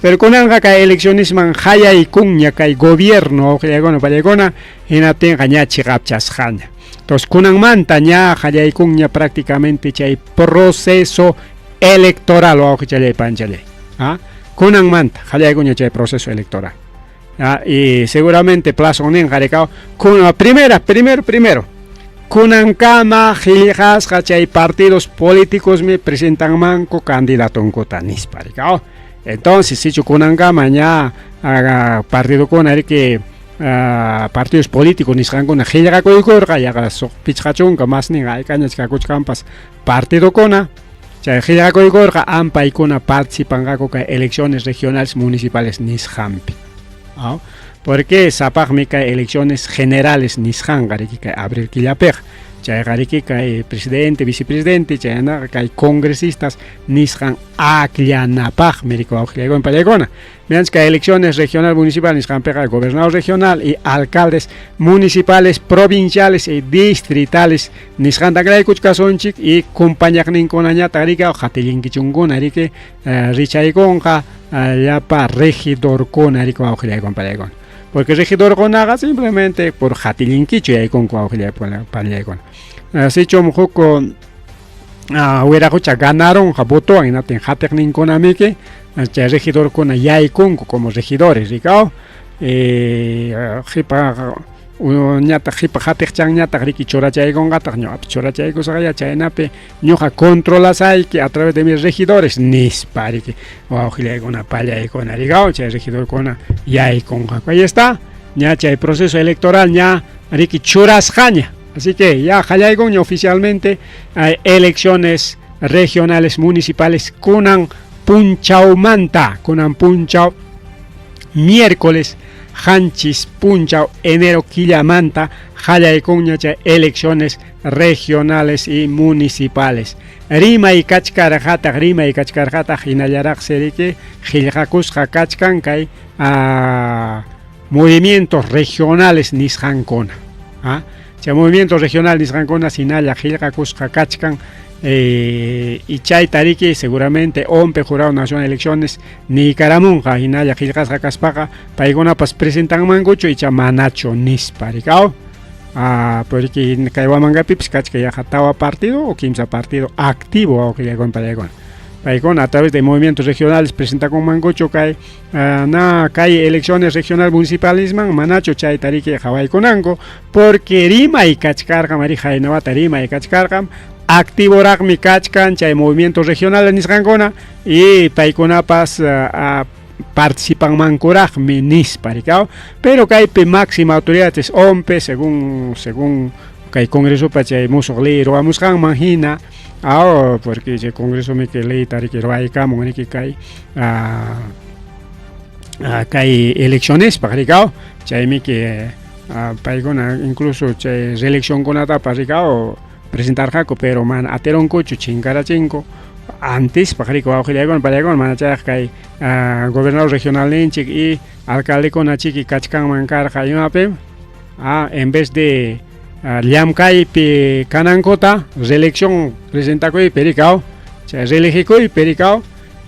Pero kunanqa kay eleccionesman hayaykunña kay gobierno wawqillaykuna pallaykuna hinaptinqa ña chiqapchasqaña. Entonces kunanmanta ña qallaykunña prácticamente chay proceso electoral wawqichallay panchallay. ¿Ah? Kunanmanta qallaykunña chay proceso electoral. ¿Ah? Y seguramente plazo ninqa rikaw kuna primera primero primero kunankama qillqasqa chay partidos políticosmi presentanmanku candidatonkuta nispa rikaw. Entonces sichu kunankama ña partidokuna riki partidos políticos nisqankuna qillqakuykurqa yaqa suq pichqa chunka masninqa aykañach kakuchkanpas partidokuna chay qillqakuykurqa ampaykuna participanqaku kay elecciones regionales municipales nisqanpi. Porque sapaqmi kay elecciones generales nisqanqa riki kay abril killapiqa. Chayqa riki kay presidente, vicepresidente, chaynaqa kay congresistas nisqan akllanapaqmi riki wawqillaykuna pallaykuna. Miranchik kay elecciones regional municipal nisqanpiqa gobernador regional y alcaldes municipales, provinciales y distritales nisqanta akraykuchkasunchik y compañaqninkunañataq riki qatillinkichunkuna riki richaykunqa llapa regidorkuna riki wawqillaykuna pallaykuna. Porque regidorkunaqa simplemente por qatillinkichu yaykunku wawqillaykuna pallaykuna. Sichum huk wiraqucha ganaronqa votowan hinaptin qatiqninkunamiki chay regidorkuna yaykunku como regidores rikaw qipa ñataq qipa qatiqchanñataq riki churachaykunqataq ñuqapi churachaykusaqya chaynapi ñuqa controlasayki a través de mis regidores nispa riki wawqillaykuna pallaykuna rikaw chay regidorkuna yaykunqaku. Ahí está ña chay proceso electoral ña riki churasqaña. Así que ya qallaykunña oficialmente hay elecciones regionales municipales kunan punchawmanta, kunan punchaw miércoles qanchis punchaw enero killamanta qallaykunña chay elecciones regionales y municipales. Rimay kachkarqataq, rimay kachkarqataq hinallaraqsi riki qillqakusqa kachkan kay movimientos regionales nisqankuna. Chay movimiento regional nisqankuna hinalla qillqakusqa kachkan y chayta riki seguramente ONPE Jurado Nacional de Elecciones niykaramunqa hinalla qillqasqa kaspaqa paykunapas presentanmankuchu icha manachu nispa rikaw. Porque kay Huamangapipis kachka yaqa tawa partido o kimsa partido activo wawqillaykuna pallaykuna. Paykuna a través de movimientos regionales presentakunmankuchu kay na kay elecciones regional municipalisman manachu chayta riki qhawaykunanku porque rimay kachkarqam ari haynawata rimay kachkarqam activoraqmi kachkan chay movimientos regionales nisqankuna y paykunapas participanmankuraqmi nispa rikaw. Pero kaypi máxima autoridad es ONPE según kay congresopa chay musuq ley ruwamusqanman hina porque chay congreso miki leyta riki ruwaykamun riki kay kay eleccionespaq rikaw chaymiki paykuna incluso chay reeleccionkunatapas rikaw presentarqaku pero mana atirunkuchu chinkarachinku antispaq riki wawqillaykuna pallaykuna mana chayqa kay gobernador regional ninchik y alcaldekuna chiki kachkanman karqa imapim en vez de llamkaypi kanankuta reelección presentakuypi rikaw chay reelegikuypi rikaw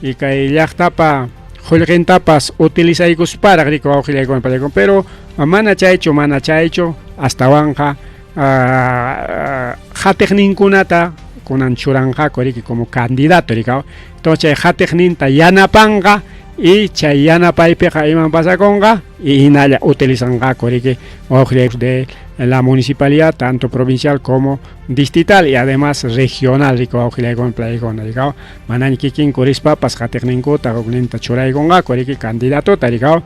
y kay llaqtapa qullqintapas utilizaykusparaq riki wawqillaykuna pallaykuna pero mana chaychu astawanqa qatiqninkunata kunan churanqaku riki como candidato rikaw. Entonces chay qatiqninta yanapanqa y chay yanapaypiqa iman pasakunqa y hinalla utilizanqaku riki de la municipalidad tanto provincial como distrital y además regional riki wawqillaykuna pallaykuna rikaw. Manaña kikinku rispapas qatiqninkuta hukninta churaykunqaku riki candidatota rikaw.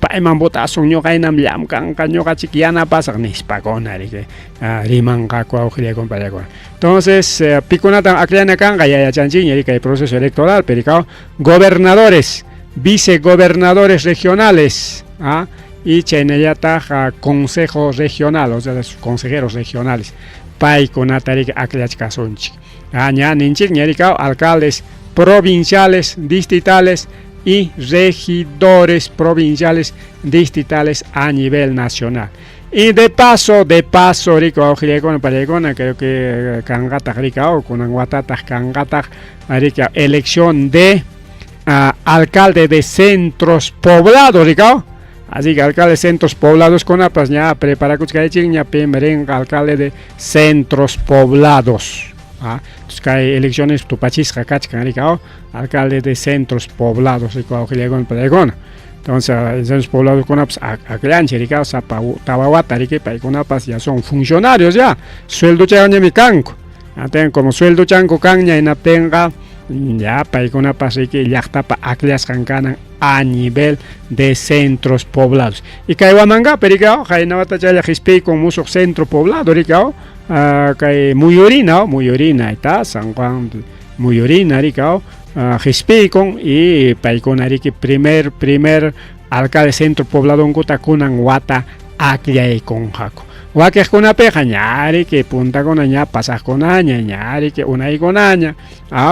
Payman votasun ñuqaynam llamkanqa ñuqachik yanapasaq nispakuna riki rimanqaku wawqillaykuna pallaykuna. Entonces pikunatan akllana kanqa ya yachanchikña riki kay proceso electoral pero gobernadores, vicegobernadores regionales y chaynallataq consejo regional, o sea, consejeros regionales paykunata riki akllachkasunchik. Ña ninchik ña rikaw alcaldes Provinciales, distritales y regidores provinciales distritales a nivel nacional. Y de paso, riki wawqillaykuna panillaykuna, creo que kanqataq riki kunan watataq kanqataq riki elección de alcalde de centros poblados, riki. Así que alcalde de centros poblados kunapas ña preparakuchkaychikña pim rinqa alcalde de centros poblados. Entonces kay elecciones tupachisqa kachkan riki alcalde de centros poblados riki wawqillaykuna panillaykuna. Entonces, centros poblados kunapas akllanchik riki sapa tawa wata riki paykunapas ya son funcionarios ya, sueldochayuñami kanku. Aten como sueldo chanku kanña hinaptinqa ya paykunapas riki llaqtapa akllasqan kanan a nivel de centros poblados. Y kay Huamangapi riki qayna wata chaylla qispiykun musuq centro poblado riki kay Muyurina, Muyurina está San Juan Muyurina riki qispiykun y paykuna riki primer alcalde centro pobladonkuta kunan wata akllaykunqaku. Wakiqkunapiqa ña riki puntakuna ña pasaqkunaña, ña riki unaykunaña.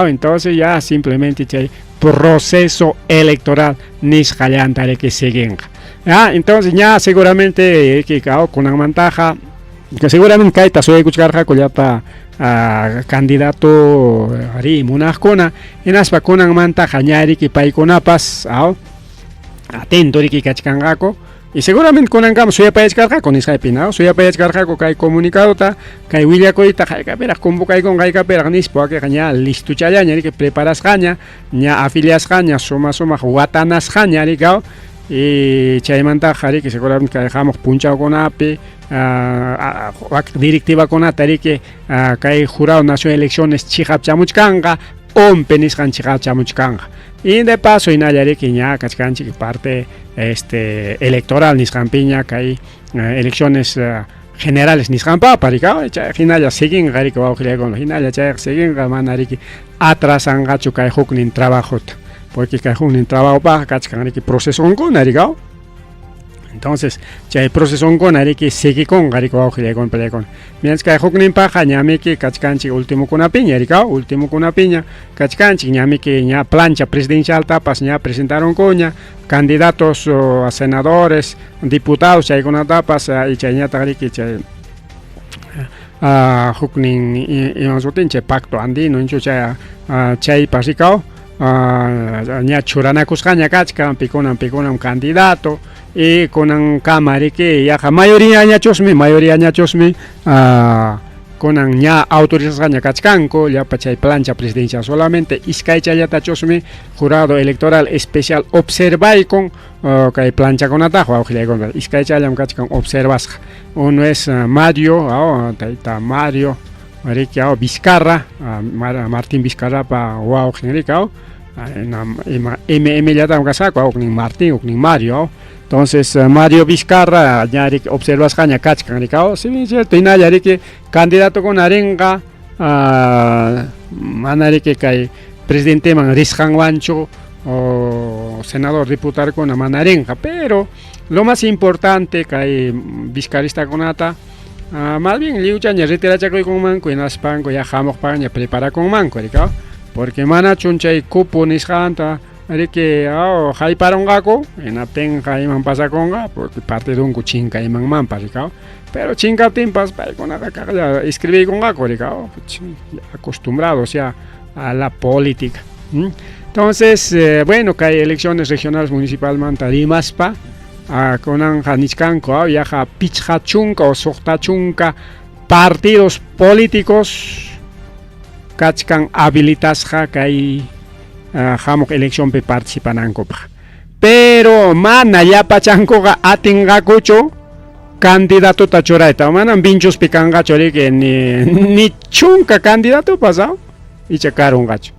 Entonces ya simplemente chay proceso electoral nisqallanta riki siguinqa. Entonces ña seguramente riki kunanmantaqa que seguramente kayta suyaykuchkarqaku llapa candidato ri munaqkuna hinaspa kunanmantaqa ña riki paykunapas atento riki kachkanqaku. Y seguramente kunankama suyapayachkarqaku nisqaypi, ¿no? Suyapayachkarqaku kay comunicadota, kay willakuyta haykapiraq convocaykunqa haykapiraq nispa wakiqa ña listuchallaña riki preparasqaña, ña afiliasqaña, suma sumaq watanasqaña riki y chaymantaqa riki seguramente kay hamuq punchawkunapi wakiq directivakunata riki kay Jurado Nacional de Elecciones chiqapchamuchkanqa, ONPE nisqan chiqapchamuchkanqa. Y de paso hinalla riki ña kachkanchik parte electoral nisqanpiña kay elecciones generales nisqanpapa riki chay hinalla siguinqa riki wawqillaykuna hinalla chayqa siguinqa mana riki atrasanqachu kay huknin trabajota porque kay huknin trabajopaqqa kachkan riki procesonkuna riki. Entonces chay procesonkuna riki siguikunqa riki wawqillaykuna panillaykuna. Mientras kay hukninpaqqa ñamiki kachkanchik ultimokunapiña riki ultimokunapiña kachkanchik ñamiki ña plancha presidencialtapas ña presentaronkuña candidatos a senadores, diputados chaykunatapas y chayñataq riki chay huknin iman sutin chay pacto andino nichu chay chaypas riki ña churanakusqaña kachkan pikunam pikunam candidato y kunankama riki yaqa mayoría ñachusmi kunan ña autorizasqaña kachkanku llapa chay plancha presidencial solamente iskaychallatachusmi jurado electoral especial observaykun kay planchakunataqa wawqillaykuna iskaychallam kachkan observasqa. Uno es Mario, tayta Mario riki Vizcarra, Martín Vizcarrapa wawqin riki ima MM llatam kasqaku huknin Martín huknin Mario. Entonces Mario Vizcarra ña riki observasqaña kachkan riki si bien cierto hinalla riki candidatokuna rinqa mana riki kay presidenteman risqanwanchu o senador diputadokuna mana rinqa, pero lo más importante kay vizcarristakunata más bien lliwchaña retirachakuykunmanku hinaspanku ya hamuqpaqña preparakunmanku riki porque manachun chay cupo nisqanta riki hayparunqaku hinaptinqa iman pasakunqa porque partidunku chinkaymanmanpas riki pero chinkaptinpas paykunaqa kaqlla escribiykunqaku riki acostumbrados ya a la política. Entonces, bueno, kay elecciones regionales municipalmanta rimaspa kunanqa nichkanku yaqa 50 o 60 partidos políticos kachkan habilitasqa kay hamuq eleccionpi participanankupaq. Pero mana llapachankuqa atinqakuchu candidatota churayta, manam Vinchuspi kanqachu riki ni 10 candidatopas icha karunqachu.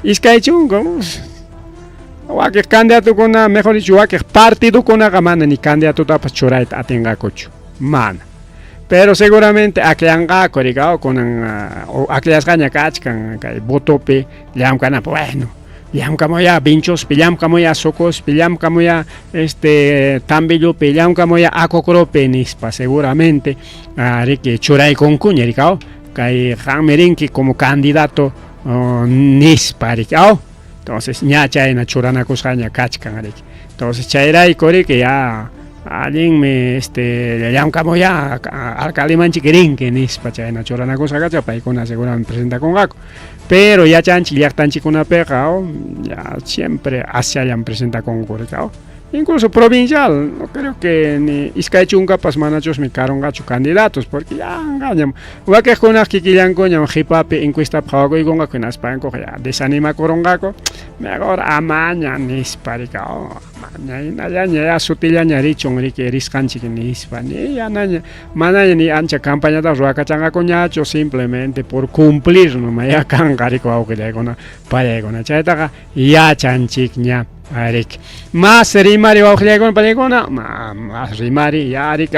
20 wakiq candidatokuna, mejor dicho, wakiq partidokunaqa mana ni candidatotapas churayta atinqakuchu, mana. Pero seguramente akllanqaku riki kunan akllasqaña kachkan kay votopi llamkanapaq, bueno, llamkamuya Vinchuspi, llamkamuya Socospi, llamkamuya Tambillopi, llamkamuya Acocropi nispa seguramente riki churaykunkuña riki kay qanmi rinki como candidato nispa riki. Entonces ña chayna churanakusqaña kachkan riki. Entonces chayrayku riki ya allinmi este llamkamuya alcaldemanchik rinki nispa chayna churanakusqa kachkan, paykuna seguramente presentakunqaku. Pero yachanchik llaqtanchikkunapiqa ya siempre asyallam presentakunku riki. Incluso provincial, no creo que ni iskay chunkapas manachusmi karunqachu candidatos, porque yanqañam wakiqkunaq kikillankuñam qipapi encuestapi qhawakuykunqaku, hinaspankuqa ya desanimakurunqaku, mejor amaña nispa riki, amaña hinallaña ya sutillaña richun riki risqanchik nispa, ni yanaña manaña ni ancha campañatapas ruwakachanqakuñachu, simplemente por cumplir noma ya kanqa riki wawqillaykuna payaykuna, chaytaqa yachanchikña. Arik. Más rimari wawqillaykuna payaykuna, más rimari ya arik,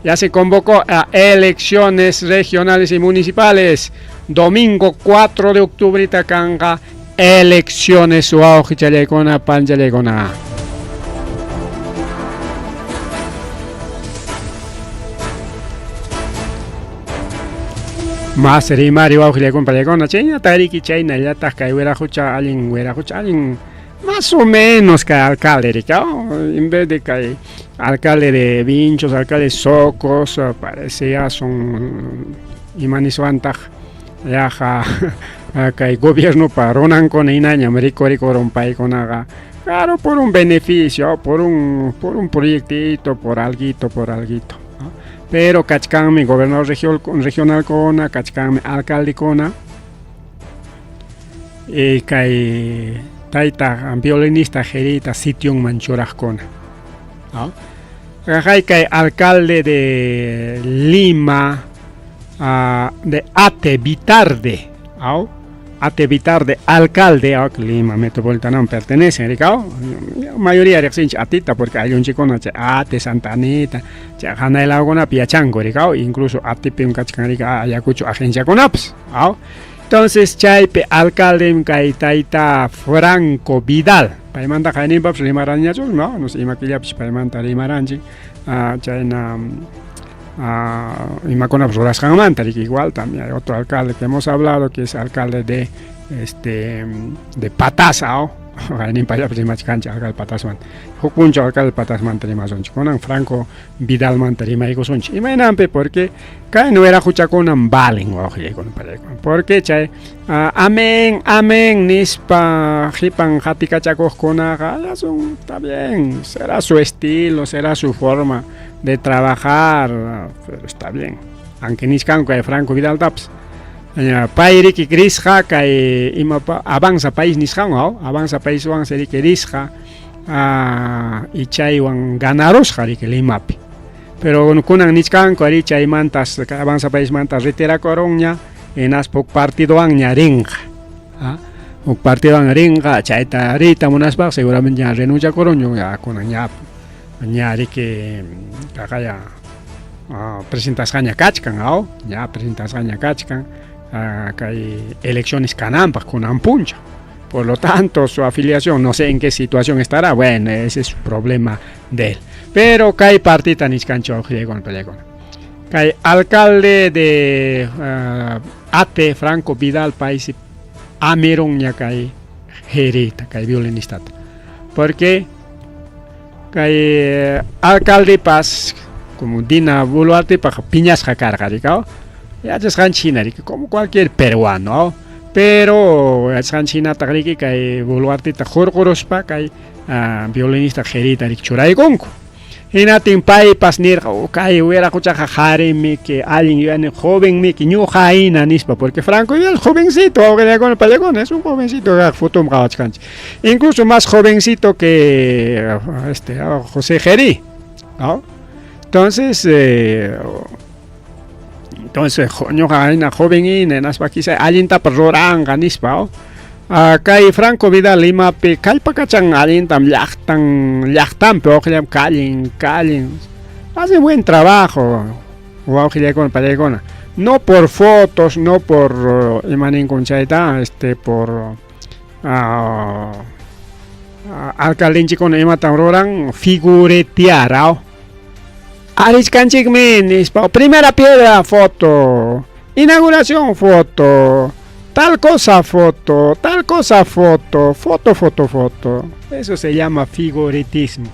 ya se convocó a elecciones regionales y municipales. Domingo 4 de octubre kanqa elecciones wawqichallaykuna panchallaykuna. Más rimari wawqillaykuna payaykuna, chaynataq riki chaynallataq kay wiraqucha allin wiraqucha allin más o menos kay alcalde riki, en vez de kay alcalde de Vinchos, alcalde de Socos, parece ya son imaniswantaq yaqa kay gobiernopa runankuna hinañam rikurikuron paykunaqa, claro, por un beneficio, por un proyectito, por alguito, por alguito, ¿no? Pero kachkanmi gobernador regionalkuna, kachkanmi alcaldekuna, y kay tayta violinista Jerita sitionman churaqkuna, ¿no? Kay kay alcalde de Lima, de Ate Vitarde, ¿no? Ate Vitarde, alcalde, ¿no? Lima Metropolitana pertenece, ¿no? Mayoría riqsinchik Atita porque ayllunchikkuna chay Ate, Santa Anita, chay hanay lawkunapi yachanku, ¿no? Incluso Atipim kachkan riki Ayacucho agenciakunapas, ¿no? Entonces chaypi alcalde kay tayta Franco Vidal, paymanta qayninpapas rimaranñachu, no, no sé ima killapish paymanta rimaranchik, chayna imakunapas rurasqanmanta riki, igual también hay otro alcalde que hemos hablado que es alcalde de de Patasa, ¿no? Qayninpallapas rimachkanchik alcalde Patasmanta, huk punchaw alcalde Patasmanta rimasunchik, kunan Franco Vidalmanta rimaykusunchik, imaynanpi porque kay wiraquchakunam valen wawqillaykuna pallaykuna, porque chay amén amén nispa qipan qatikachakuqkunaqa ya son, está bien, será su estilo, será su forma de trabajar, pero está bien, aunque nichkanku kay Franco Vidaltapas pay riki risqa kay imapa Avanza País nisqanwan, Avanza Paiswan riki risqa y chaywan ganarusqa riki Limapi, pero kunan nichkanku ari chaymantas Avanza Paismanta retirakurunña, hinaspa huk partidowanña rinqa, huk partidowan rinqa, chayta riyta munaspaqa seguramente ña renunciakurunña, ya kunan ña ña riki kaqaya presentasqaña kachkan, ña presentasqaña kachkan kay elecciones kananpaq kunan punchaw. Por lo tanto, su afiliación, no sé en qué situación estará, bueno, ese es su problema de él. Pero kay partita nichkanchik wawqillaykuna pallaykuna. Kay alcalde de Ate, Franco Vidal, paysi amirunña kay Jerita, kay violinistata. Porque kay alcaldepas, como Dina Boluartepaq piñasqa karqa riki, yachasqanchik hina riki, como cualquier peruano, pero yachasqanchik hinataq riki kay Boluarteta hurquruspa kay violinista Jerita riki churaykunku. Hinatin paypas nirqa, kay wiraquchaqa qarimi que allin yuyani jovenmiki ñuqa hina nispa, porque Franco Vidal jovencito, wawqillaykuna pallaykuna, es un jovencito, fotom qhawachkanchik, incluso más jovencito que este José Jerí, ¿no? Entonces entonces ñuqa hina joven hina hinaspa quizá allintapas ruranqa nispa, kay Franco Vidal Limapi kallpakachan allintam llaqtan llaqtanpi wawqillam kallin kallin, hace buen trabajo wawqillaykuna pallaykuna, no por fotos, no por imaninkun chayta, por alcaldenchikkuna imatam ruran figuretear, arichkanchikmi nispa, primera piedra foto, inauguración foto, Tal cosa foto, tal cosa foto, foto, foto, foto. Eso se llama figuritismo.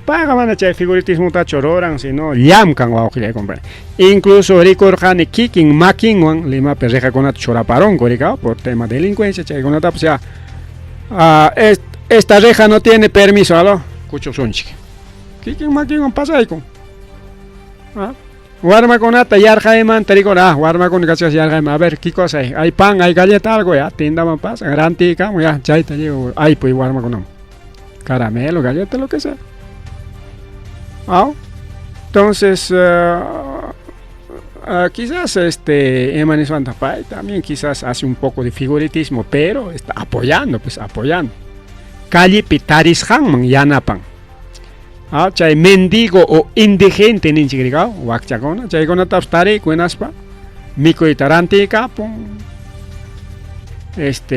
Payqa mana chay figuritismotachu ruran, sino llamkan wawqillaykunapaq. Incluso rikurqani kikin makinwan Limapi rejakunata churaparunku, rikaw, por tema de delincuencia, chaykunatapas ya. Esta reja no tiene permiso, alo, kuchusunchik. Kikin makinwan pasaykun. Warmakunata yarqaymanta rikun, warmakuna kachkas yarqayman, a ver, ¿qué cosa hay? Hay pan, hay galleta, algo, ya, tiendaman pasan, rantikamun, ya, chayta llevo, aypuy warmakunaman. Caramelo, galleta, lo que sea. Entonces, quizás Emanuel Pay también quizás hace un poco de figuritismo, pero está apoyando, pues apoyando. Callepi tarisqanman yanapan. Chay mendigo o indigente ninchik rikaw, wakchakuna, chaykunatapas tariyku hinaspa mikuyta rantiykapun,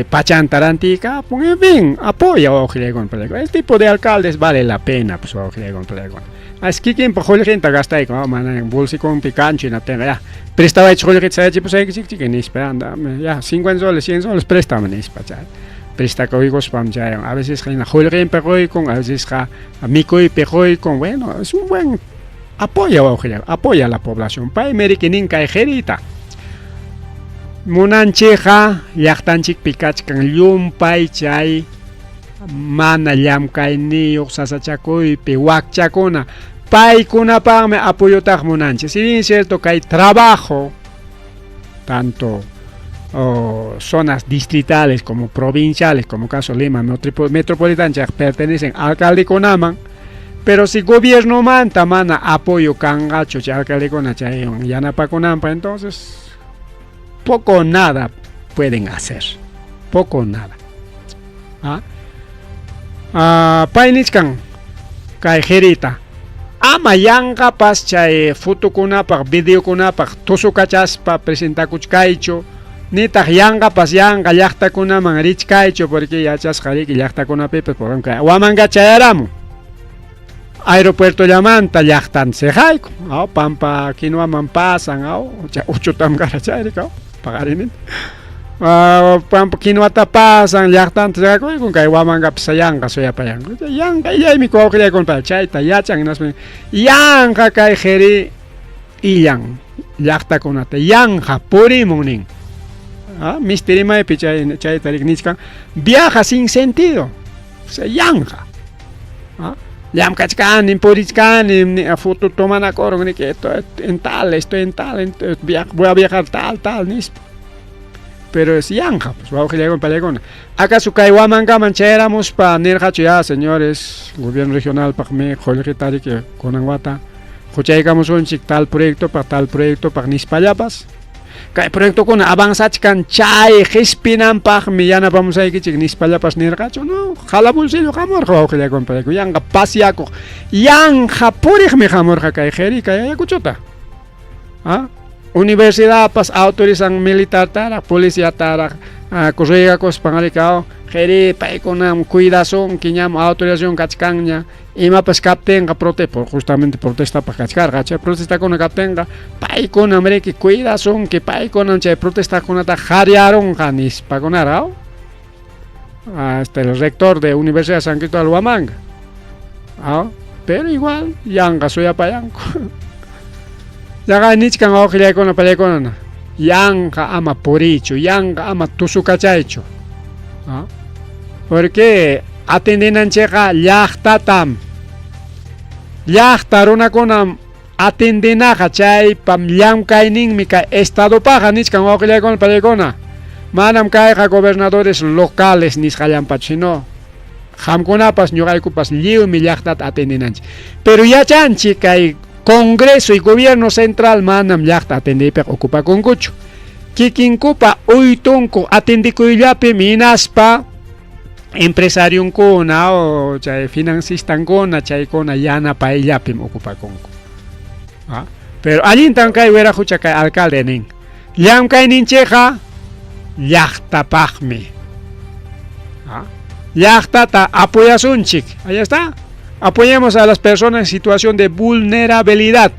pachanta rantiykapun, en fin, apoya wawqillaykuna palaykuna. Este tipo de alcaldes vale la pena, pues wawqillaykuna palaykuna. Así kikinpa qullqinta gastayku, mana bolsikunpi kanchu hinaptinqa ya, prestawaychik qullqita sayachipusaykichik nispa, anda, ya, 50 soles, 100 soles préstame nispa, chay. Prestakuykuspam chay, a veces hina qullqinpi quykun, a veces mikuypi quykun, bueno, es un buen apoyo, wawqilla, apoya a la población. Paymi riki nin kay qirita. Munanchikqa llaqtanchikpi kachkan llumpay chay mana llamkayniyuq sasachakuypi wakchakuna, paykunapaqmi apoyotaq munanchik. Si bien es cierto que hay trabajo, tanto zonas distritales como provinciales, como caso Lima Metropolitana, pertenecen al alcaldekunaman, pero si gobierno manta mana apoyo kanqachu chay alcaldekuna chaywan yanapakunanpaq, entonces poco o nada pueden hacer, poco o nada. Pay nichkan kay qirita, ama yanqapas chay fotokunapaq, videokunapaq tusukachaspa presentakuchkaychu, nitaq yanqapas yanqa llaqtakunaman richkaychu, porque yachasqa riki llaqtakunapipas, por ejemplo, Huamanga chayaramun, aeropuerto llamanta llaqtan siqayku, Pampa Quinuaman pasan, uchutam kara chay rikaw, paqarinita. Pampa Quinuata pasan, llaqtanta siqakuykun, kay Huamangapas yanqa suyapayanku. Yanqa illaymi wawqillaykuna chayta yachan, hinaspa yanqa kay qiri illan llaqtakunata yanqa purimun nin. Misti rimaypi chayta nichkan, viaja sin sentido, o sea, yanqa. Llamkachkani, purichkani, foto tomanakurun, niki, estoy en tal, estoy en tal, voy a viajar tal, tal, nispa. Pero es yanqa, pues, wawqillaykuna palaykuna. ¿Acaso kay Huamangaman chayaramuspa nirqachu ya, señores, gobierno regional paqmi qullqita riki kunan wata huchaykamusunchik tal proyecto paq, tal proyecto paq nispallapas? Kay proyectokuna avanzachkan chay qispinanpaqmi yanapamusaykichik nispallapas nirqachu? No, jala bolsillo hamurqa wawqillaykuna palaykuna, yanqa pasiakuq, yanqa puriqmi hamurqa kay qiri kay Ayacuchota. Universidadpas autorizan militartaraq, policiataraq, corregakuspan rikaw, qiri paykunam cuidasunki, ñam autorización kachkanña, imapas kaptinqa justamente protestapaq kachkarqa, chay protestakuna kaptinqa paykunam riki cuidasunki, paykunam chay protestakunata qariarunqa nispakunara. Hasta el rector de Universidad de San Cristóbal Huamanga. Pero igual, yanqa suyapayanku. Yaqa nichkan wawqillaykuna palaykuna, yanqa ama puriychu, yanqa ama tusukachaychu. Porque atendinanchikqa llaqtatam. Llaqta runakunam atendinaqa, chaypam llamkayninmi kay estadopaqa nichkan wawqillaykuna palaykuna. Manam kayqa gobernadores locales nisqallanpachu, sino qamkunapas ñuqaykupas lliwmi llaqtata atendinanchik. Pero yachanchik kay Congreso y Gobierno Central manam llaqta atendiypiqa ocupakunkuchu. Kikinkupa uytunku atendikuyllapi hinaspa empresarionkuna o chay financistankuna chaykuna yanapayllapim ocupakunku. Pero allintan kay wiraqucha kay alcalde nin. Llamkayninchikqa llaqtapaqmi. Llaqtata apoyasunchik. Ahí está. Apoyemos a las personas en situación de vulnerabilidad.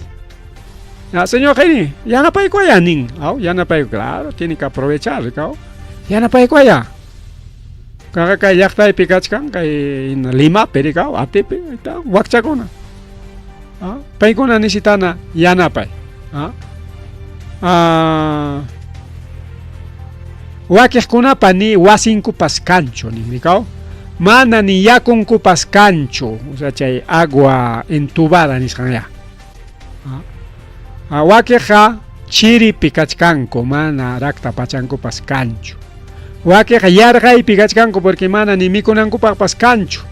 Señor Geni, yanapayku nin. Yanapayku, claro, tiene que aprovechar, ¿no? Yanapaykuwaya. Kaqa kay llaqtaypi kachkan kay Limapi rikaw atipi wakchakuna. ¿Ah? Paykuna necesitana yanapay. ¿Ah? Ah, wakiqkunapa ni wasinkupas kanchu nin rikaw. Mana ni yakunkupas kanchu, o sea chay agua entubada nisqan ya. ¿Ah? Wakiqqa chiripi kachkanku, mana rakta pachankupas kanchu. Wakiqa yarqaypi kachkanku porque mana ni mikunankupaqpas kanchu.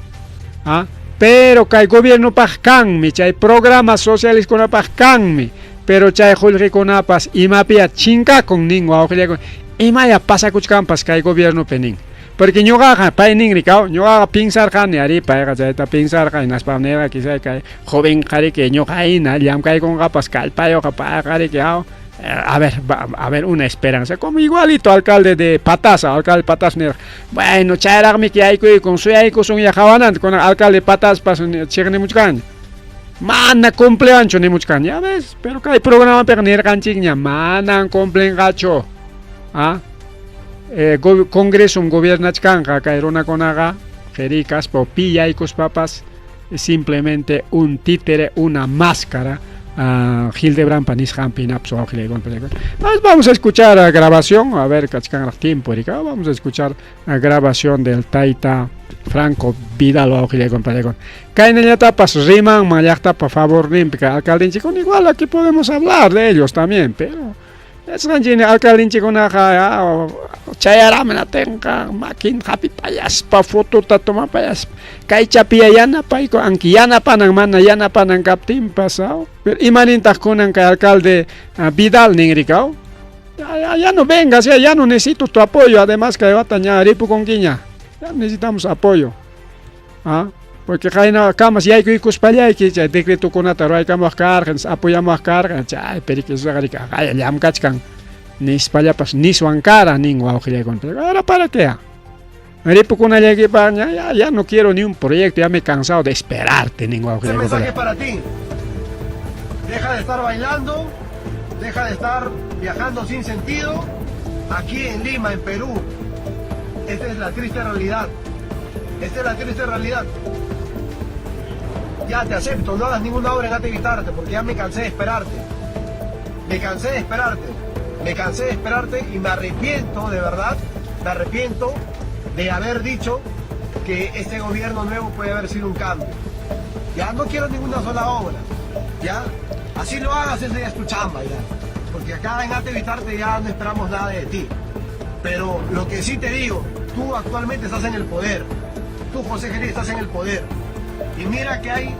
¿Ah? Pero kay gobiernopaq kanmi, chay programas socialiskunapaq kanmi, pero chay qullqikunapas imapiya chinkakun nin wawqillakuna, imaya pasakuchkanpas kay gobiernopi nin. Porque ñuqaqa pay nin rikaw, ñuqaqa pinsarqani ari payqa chayta pinsarqa hinaspam nirqa quizá kay joven qhariki ñuqa hina llamkaykunqapas kallpayuqa payqa riki aw a ver, a ver, una esperanza. Como igualito alcalde de Patasa, alcalde Patas nirqa. Bueno, chayraqmi yaykuykun, suyaykusunya qawananta kunan alcalde Pataspas chiqnimuchkanña. Mana cumpleanchu nimuchkan, ya ves, pero kay programapiqa nirqanchikña, manan cumplinqachu. ¿Ah? Congresum gobiernachkanqa kay runakunaqa qiri kaspa o pi yaykuspapas simplemente un títere, una máscara. Hildebranpa nisqanpi hinapas wawqillaykuna. Vamos a escuchar a grabación, a ver kachkanraq tiempo, Erika. Vamos a escuchar a grabación del taita Franco Vidal wawqillaykuna. Kaynallatapas rimanman llaqtapa favorninpi kay alcaldenchikkuna, igual aquí podemos hablar de ellos también, pero yachasqanchikmi alcaldenchikkunaqa chayaraqmi atinqa makin hapipayaspa fotota tomapayaspa kaychapiya yanapayku anki yanapanan mana yanapanan kaptinpas, pero imanintaq kunan kay alcalde Vidal nin rikaw, ya, ya no vengas, ya, ya no necesito tu apoyo, además kay wata ña ripukunkiña, ya necesitamos apoyo. ¿Ah? Porque qayna kamas yaykuykuspallayki chay decretokunata ruwaykamuwaq karqa, apoyamuwaq karqa, chay periquisuqa qaya llamkachkan nispallapas niswan kara nin wawqillaykuna. Ahora para qué? Ripukunallaykipaq ya, ya, ya no quiero ni un proyecto, ya me he cansado de esperarte nin Este wawqillaykuna. mensaje para ti. Deja de estar bailando, deja de estar viajando sin sentido. Aquí en Lima, en Perú, esta es la triste realidad. Esta es la triste realidad. Ya te acepto, no hagas ninguna obra en Ate Vitarte, porque ya me cansé de esperarte. Me cansé de esperarte. Me cansé de esperarte y me arrepiento, de verdad, me arrepiento de haber dicho que este gobierno nuevo puede haber sido un cambio. Ya no quiero ninguna sola obra. Ya, así lo hagas, esa ya es tu chamba ya. Porque acá en Ate Vitarte ya no esperamos nada de ti. Pero lo que sí te digo, tú actualmente estás en el poder. Tú, José Jerí, estás en el poder. Y mira que hay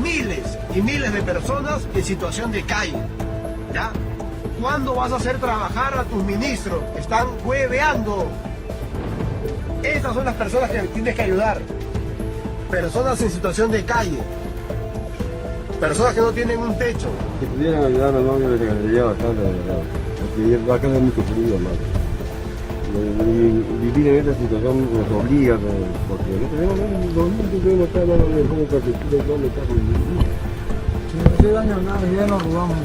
miles y miles de personas en situación de calle. ¿Ya? ¿Cuándo vas a hacer trabajar a tus ministros? Están hueveando. Estas son las personas que tienes que ayudar. Personas en situación de calle. Personas que no tienen un techo. Si pudieran ayudarnos, no, yo les agradecería bastante, de verdad. Porque va a quedar mucho frío, más. Vivir en esta situación nos obliga, porque no tenemos dónde tenemos acá, no nos infraestructura, no me cago en mi vida. Si no hace daño a nadie, ya nos robamos.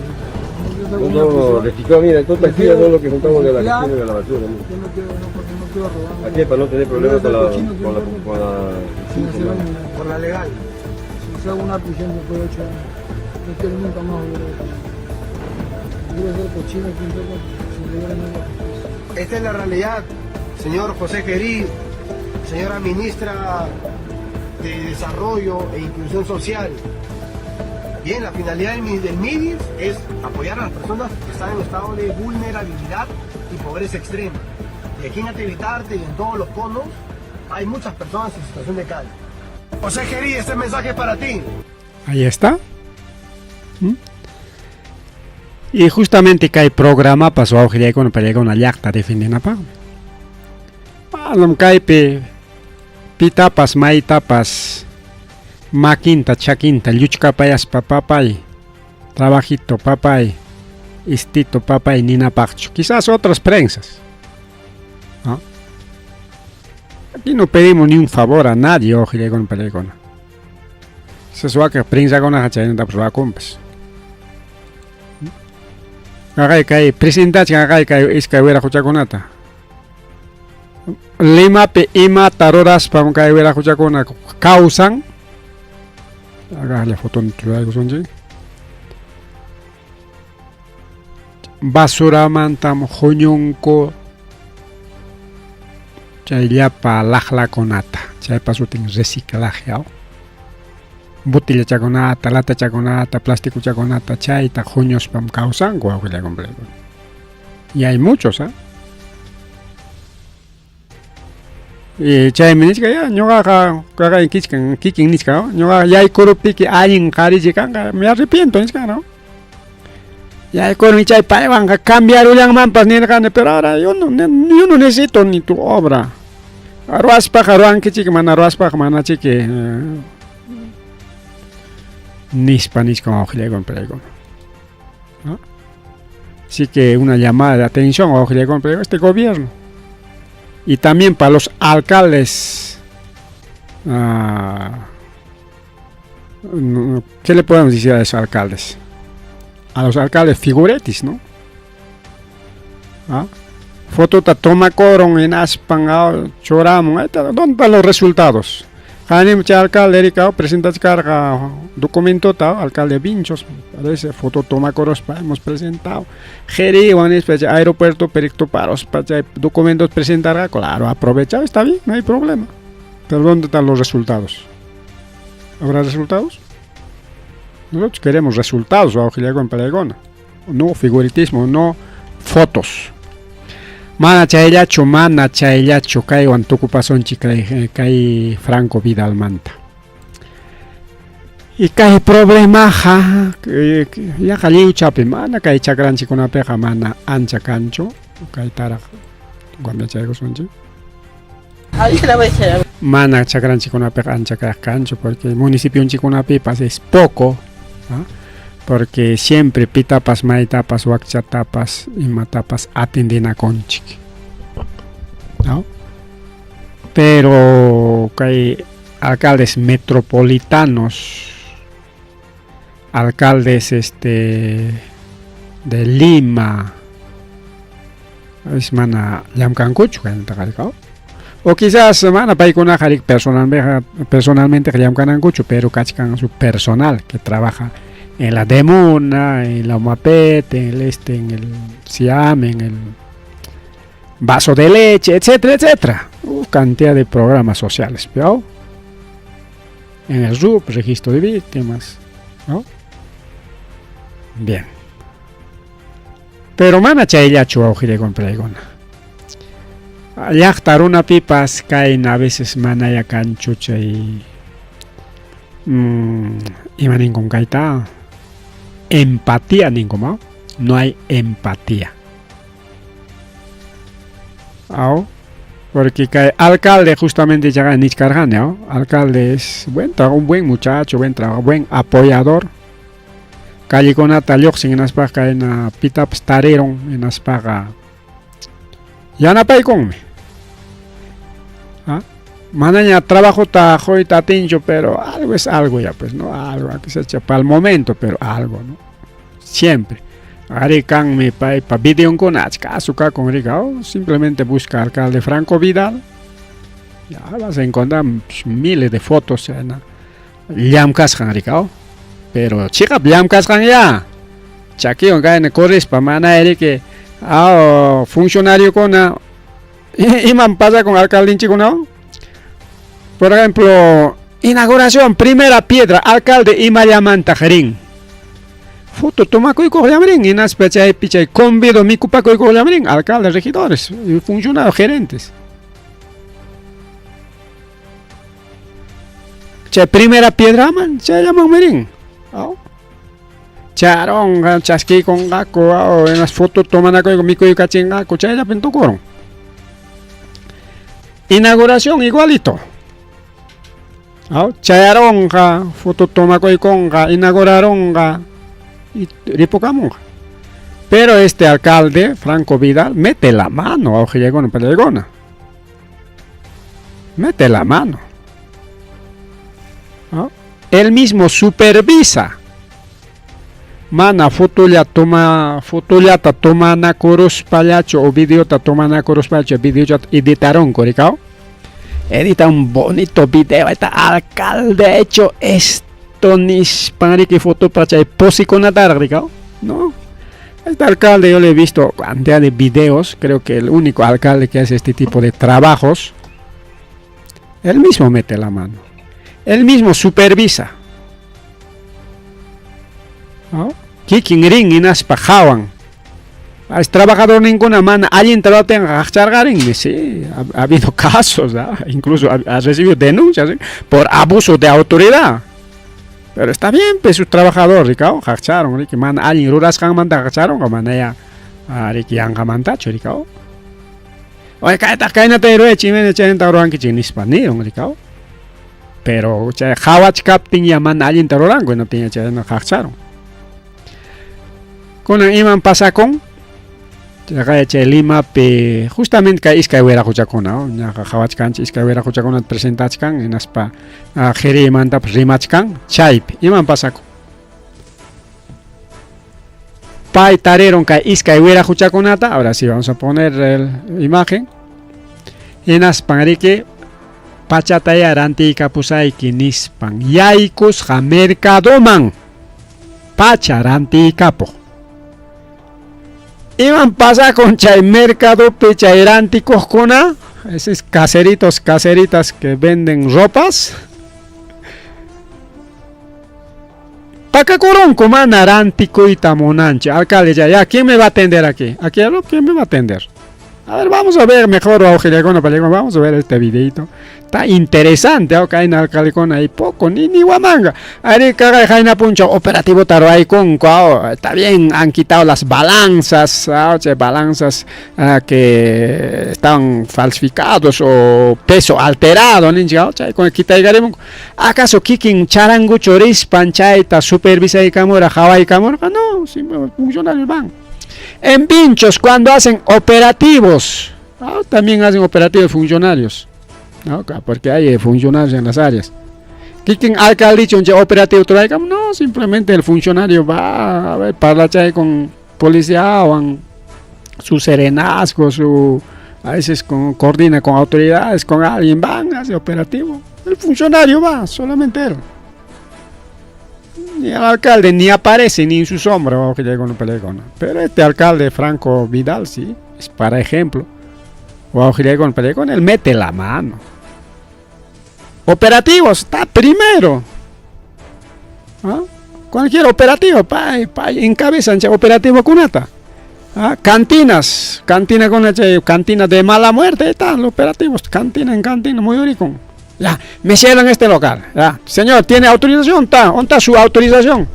No, No, no, reciclado, mira, todo taquilla todo lo que juntamos de la gestión de la basura. Yo no quiero, no, porque no quiero robar. Aquí para no tener problemas con la, con la, con la, Sin hacer daño a nadie. Por la legal. Si se hago una prisión después de 8 años, no quiero nunca más volver a eso. Quiero ser cochino aquí un poco sin llegar a nada. Esta es la realidad, señor José Jerí, señora ministra de Desarrollo e Inclusión Social. Bien, la finalidad del MIDIS es apoyar a las personas que están en estado de vulnerabilidad y pobreza extrema. Y aquí en Ate Vitarte y en todos los conos hay muchas personas en situación de calle. José Jerí, este mensaje es para ti. Ahí está. Y justamente kay programapas wawqillaykuna pallaykuna llaqta defendinapaqmi. Manam kaypi pitapas maytapas makinta chakinta lluchkapayaspa papay, trabajito papay, istito papay ninapaqchu. Quizás otras prensas, ¿no? Aquí no pedimos ni un favor a nadie, wawqillaykuna pallaykuna. Esas wakiq prensakunaqa chaynintapas ruwakunpas. Qaqay kay presentachkan qaqay kay iskay wiraquchakunata. Limapi imata ruraspam kay wiraquchakuna kawsan. Agahlla fotonta churaykusunchik. Basuramantam huñunku chay llapa laqlakunata, chaypa sutin reciclaje. Botellachakunata, latachakunata, plasticochakunata chayta huñuspam kawsanku wawqillakuna. Y hay muchos, ¿ah? Y chaymi nichka ya ñuqaqa kaqay kichkan kikin nichka ñuqaqa yaykuruptiki allin qarichi kanqa me arrepiento nichka no yaykurmi chay paywanqa cambiarullanmanpas nirqani pero ahora yo no, yo no necesito ni tu obra ruwaspaqa ruwankichik mana ruwaspaqa manachiki nispa nichka wawqillakuna paykuna. ¿No? Así que una llamada de atención a este gobierno. Y también para los alcaldes. ¿Qué le podemos decir a esos alcaldes? A los alcaldes figuretis, ¿no? ¿Ah? Fotota tomakuron hinaspan churamun. ¿Dónde están los resultados? Qanim chay alcalde Erika presentachkarqa documentota, alcalde Vinchos, parece, foto tomakuruspa hemos presentado. Jeriwan nispa chay aeropuerto perictoparospa chay documentos presentarqa, claro, aprovechado, está bien, no hay problema. Pero ¿dónde están los resultados? ¿Habrá resultados? Nosotros queremos resultados, wawqillakuna palaykuna. No figuritismo, no fotos. Mana chayllachu, mana chayllachu kaywan tukupasunchik kay, kay Franco Vidalmanta. Y kay problemaqa yaqa lliwchapi mana kay chakranchikkunapiqa mana ancha kanchu kaytaraq cambiachaykusunchik. Mana chakranchikkunapiqa ancha kaq kanchu porque municipionchikkunapipas es poco, ¿no? Porque siempre pitapas maytapas wakchatapas imatapas atendinakunchik, ¿no? Pero kay alcaldes metropolitanos, alcaldes de Lima, es mana llamkankuchu kaynintaqa o quizás mana paykunaqa personalmente personalmente llamkanankuchu, pero kachkan su personal que trabaja en la Demuna, en la UMAPET, en el en el SIAM, en el vaso de leche, etcétera, etcétera. Cantidad de programas sociales, ¿no? En el RUP, registro de víctimas, ¿no? Bien. Pero mana chayllachu wawqillakuna palaykuna. Llaqta runapipas kayna a veces manaya kanchu chay ima ninkun kayta empatía ninkun, ¿no? No hay empatía. Aw, porque kay alcalde justamente chaqa nichkarqani, ¿no? Alcalde es buen un buen muchacho, buen trabajo, buen apoyador. Callekunata lluqsin hinaspaqa kayna pitapas tarirun hinaspaqa yanapaykunmi. ¿Ah? Manaña trabajota quyta atinchu, pero algo es algo ya pues, ¿no? Algo, aunque sea para el momento, pero algo, ¿no? Siempre. Ari kanmi paypa videonkuna achka asukakun rika, oh, simplemente busca alcalde Franco Vidal. Ya vas a encontrar miles de fotos chayna llamkasqan rika, oh. Pero chiqap llamkasqan ya. Chakiwan kayna corrispa mana riki aw funcionariokuna imam pasakun alcaldenchikuna. Por ejemplo, inauguración, primera piedra, alcalde imallamantaq rin. Foto tomakuykuqllam rin, hinaspa chaypi chay convido mikupakuykuqllam rin, alcalde, regidores, funcionarios, gerentes. Chay primera piedraman, chayllamanmi rin. Aw. Charonqa, chaskiykunqaku, aw, hinas foto tomanakuyku mikuykachinqaku, chayllapin tukurun. Inauguración igualito. Aw, chayaronqa, foto tomakuykunqa, inaugurarunqa y ripukamunqa. Pero este alcalde, Franco Vidal, mete la mano a wawqillakuna pallaykuna. Mete la mano. ¿No? Él mismo supervisa. Mana fotolla toma fotollata tomanakuruspallachu o videota tomanakuruspallachu videollata editarunku rikaw. Edita un bonito video, ahí está alcalde ha hecho esto nispan riki fotopa chay posikunataraq rikaw. No. Este alcalde yo le he visto cantidad de videos, creo que el único alcalde que hace este tipo de trabajos, él mismo mete la mano, él mismo supervisa. ¿No? Kikin rin hinaspa qhawan. Es trabajador ninguna mana allin trabajo qaqcharqarinmi, sí, ha habido casos, ¿ah? Incluso ha recibido denuncias, ¿eh? Por abuso de autoridad. Pero está bien, pues su trabajador, rikaw, qaqcharon, riki, mana allin rurasqanmanta qaqcharon, mana ya, riki, yanqamantachu, rikaw. Oye, kaytaq kaynata ruwaychik, imayna chaynata ruwankichik nispa nirun, rikaw. Pero chay qhawachkaptin ya mana allinta ruranku, hinaptin ya chayna qaqcharon. Kunan iman pasakun? Chayqa chay Limapi justamente kay iskay wiraquchakuna, ñaqa qhawachkanchik iskay wiraquchakunata presentachkan hinaspa qhiriymantapas rimachkan chaypi iman pasakun? Pay tariron kay iskay wiraquchakunata, ahora sí vamos a poner la imagen. Hinaspan riki pachataya rantiykapusayki nispan yaykusqa mercadoman pacha rantiykapuq. Iman pasakun chay mercadopi chay rantikuqkuna, esos caseritos, caseritas que venden ropas. Pakakurunku mana rantikuyta munanchi. Alcalde ya, ya, ¿quién me va a atender aquí? Aquí, ¿quién me va a atender? A ver, vamos a ver mejor, vamos a ver este videito. Está interesante, ok, en alcalde con ahí poco, ni Huamanga. Ari caga jaina puncho, operativo taroay con cuao. Está bien, han quitado las balanzas, che, balanzas que están falsificados o peso alterado, ninja, che, con quita y garemos. ¿Acaso kikin charangucho rispan chaita supervisa y camora, Hawaii camora? No, sí, funcionarios van. En Vinchos, cuando hacen operativos, también hacen operativos funcionarios, ¿no? Porque hay funcionarios en las áreas. Kikin alcalde dicho un operativo traiga, no, simplemente el funcionario va a ver, parla chay con policía o su serenazgo, su, a veces con, coordina con autoridades, con alguien, van, hace operativo. El funcionario va, solamente él. Ni el alcalde ni aparece ni en su sombra, o que llegó un pelegón. Pero este alcalde Franco Vidal, sí, es para ejemplo. O que llegó un pelegón, él mete la mano. Operativos, está primero. ¿Ah? Cualquier operativo, pa, pa, encabezan operativo kunata. ¿Ah? Cantinas, cantina con cantina de mala muerte, ahí están los operativos, cantina en cantina, muy rico. Ya, me cierran este local. Ya, señor, ¿tiene autorización? ¿Está? ¿Dónde está su autorización?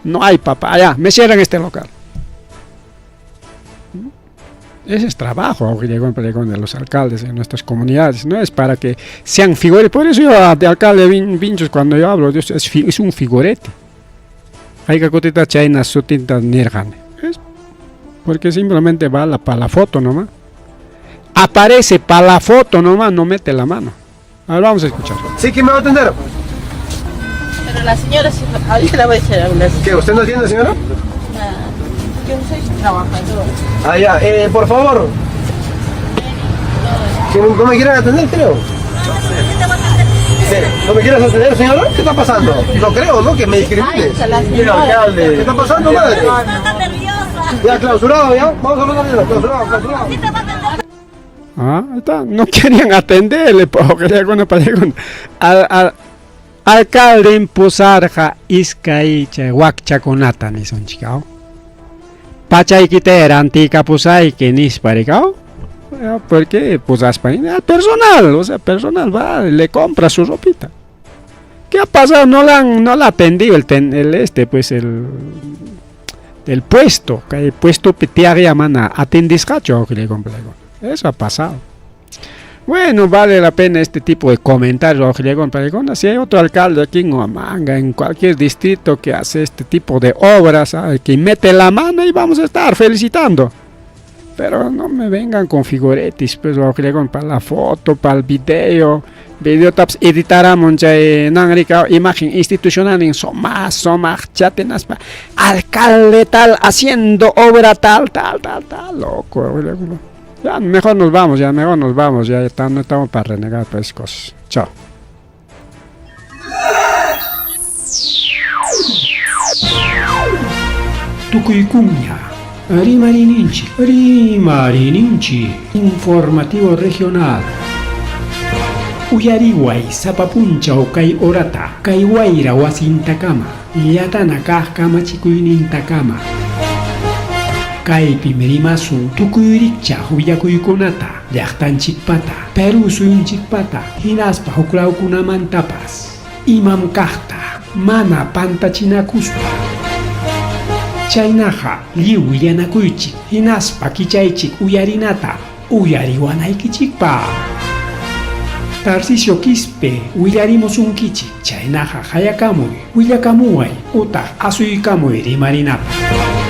No hay, papá. Ya, me cierran este local. Ese es trabajo, aunque llegó el de los alcaldes en nuestras comunidades. No es para que sean figuretes. Por eso yo de alcalde Vinchos, cuando yo hablo, es un figurete. Hay que cotita chayna sutinta nirgane. Es porque simplemente va para la foto nomás. Aparece para la foto nomás, no mete la mano. A ver, vamos a escuchar. Sí, ¿quién me va a atender? Pero la señora, sí, ahorita la voy a hacer hablar. ¿Qué? ¿Usted no atiende, señora? No, yo soy trabajadora. Ah, ya, por favor. ¿Que no me quieren atender, creo? ¿Qué? ¿No me quieres atender, señora? ¿Qué está pasando? No creo, ¿no? Que me discrimines. Ay, la señora. ¿Qué está pasando, madre? Ya, clausurado, ya. Vamos a hablar de clausurado, clausurado. Ah, ahí está. No querían atenderle, porque llegó una pareja al alcalde impusarja iskay chay wakchakunata nisun chikao. Pachaykita rantikapusayki nispa rikao. Porque pusaspa al personal, o sea, personal va, le compra su ropita. ¿Qué ha pasado? No la han, no la ha atendido el ten, el este, pues el, el puesto, que el puesto pitiaria mana atendiscacho que le compra. Eso ha pasado. Bueno, vale la pena este tipo de comentarios. Si hay otro alcalde aquí en Huamanga, en cualquier distrito que hace este tipo de obras, ¿sabe? Que mete la mano y vamos a estar felicitando. Pero no me vengan con figuretis, pues, para la foto, para el video. Videotapas editaramun chay nan rika imagen institucional nin sumaq sumaq chatinaspa alcalde tal haciendo obra tal tal tal tal loco. Ya mejor nos vamos, ya mejor nos vamos, ya no estamos para renegar por esas cosas. Chao. Tukuykuña Rimarininchik, Rimarininchik, Informativo Regional. Uyariway sapa punchaw kay horata, kay wayra wasintakama, llatana kaq kamachikuynintakama. Kaypim rimasun tukuy rikchaq willakuykunata, llaqtanchikpata, Perú suyunchikpata, hinaspa huklawkunamantapas. Imam kaqta, mana pantachinakuspa. Chaynaqa lliw willanakuychik, hinaspa kichaychik uyarinata, uyariwanaykichikpaq. Tarcisio Quispe willarimusunkichik, chaynaqa hayakamuy, willakamuway, utaq asuykamuy rimarinapaq.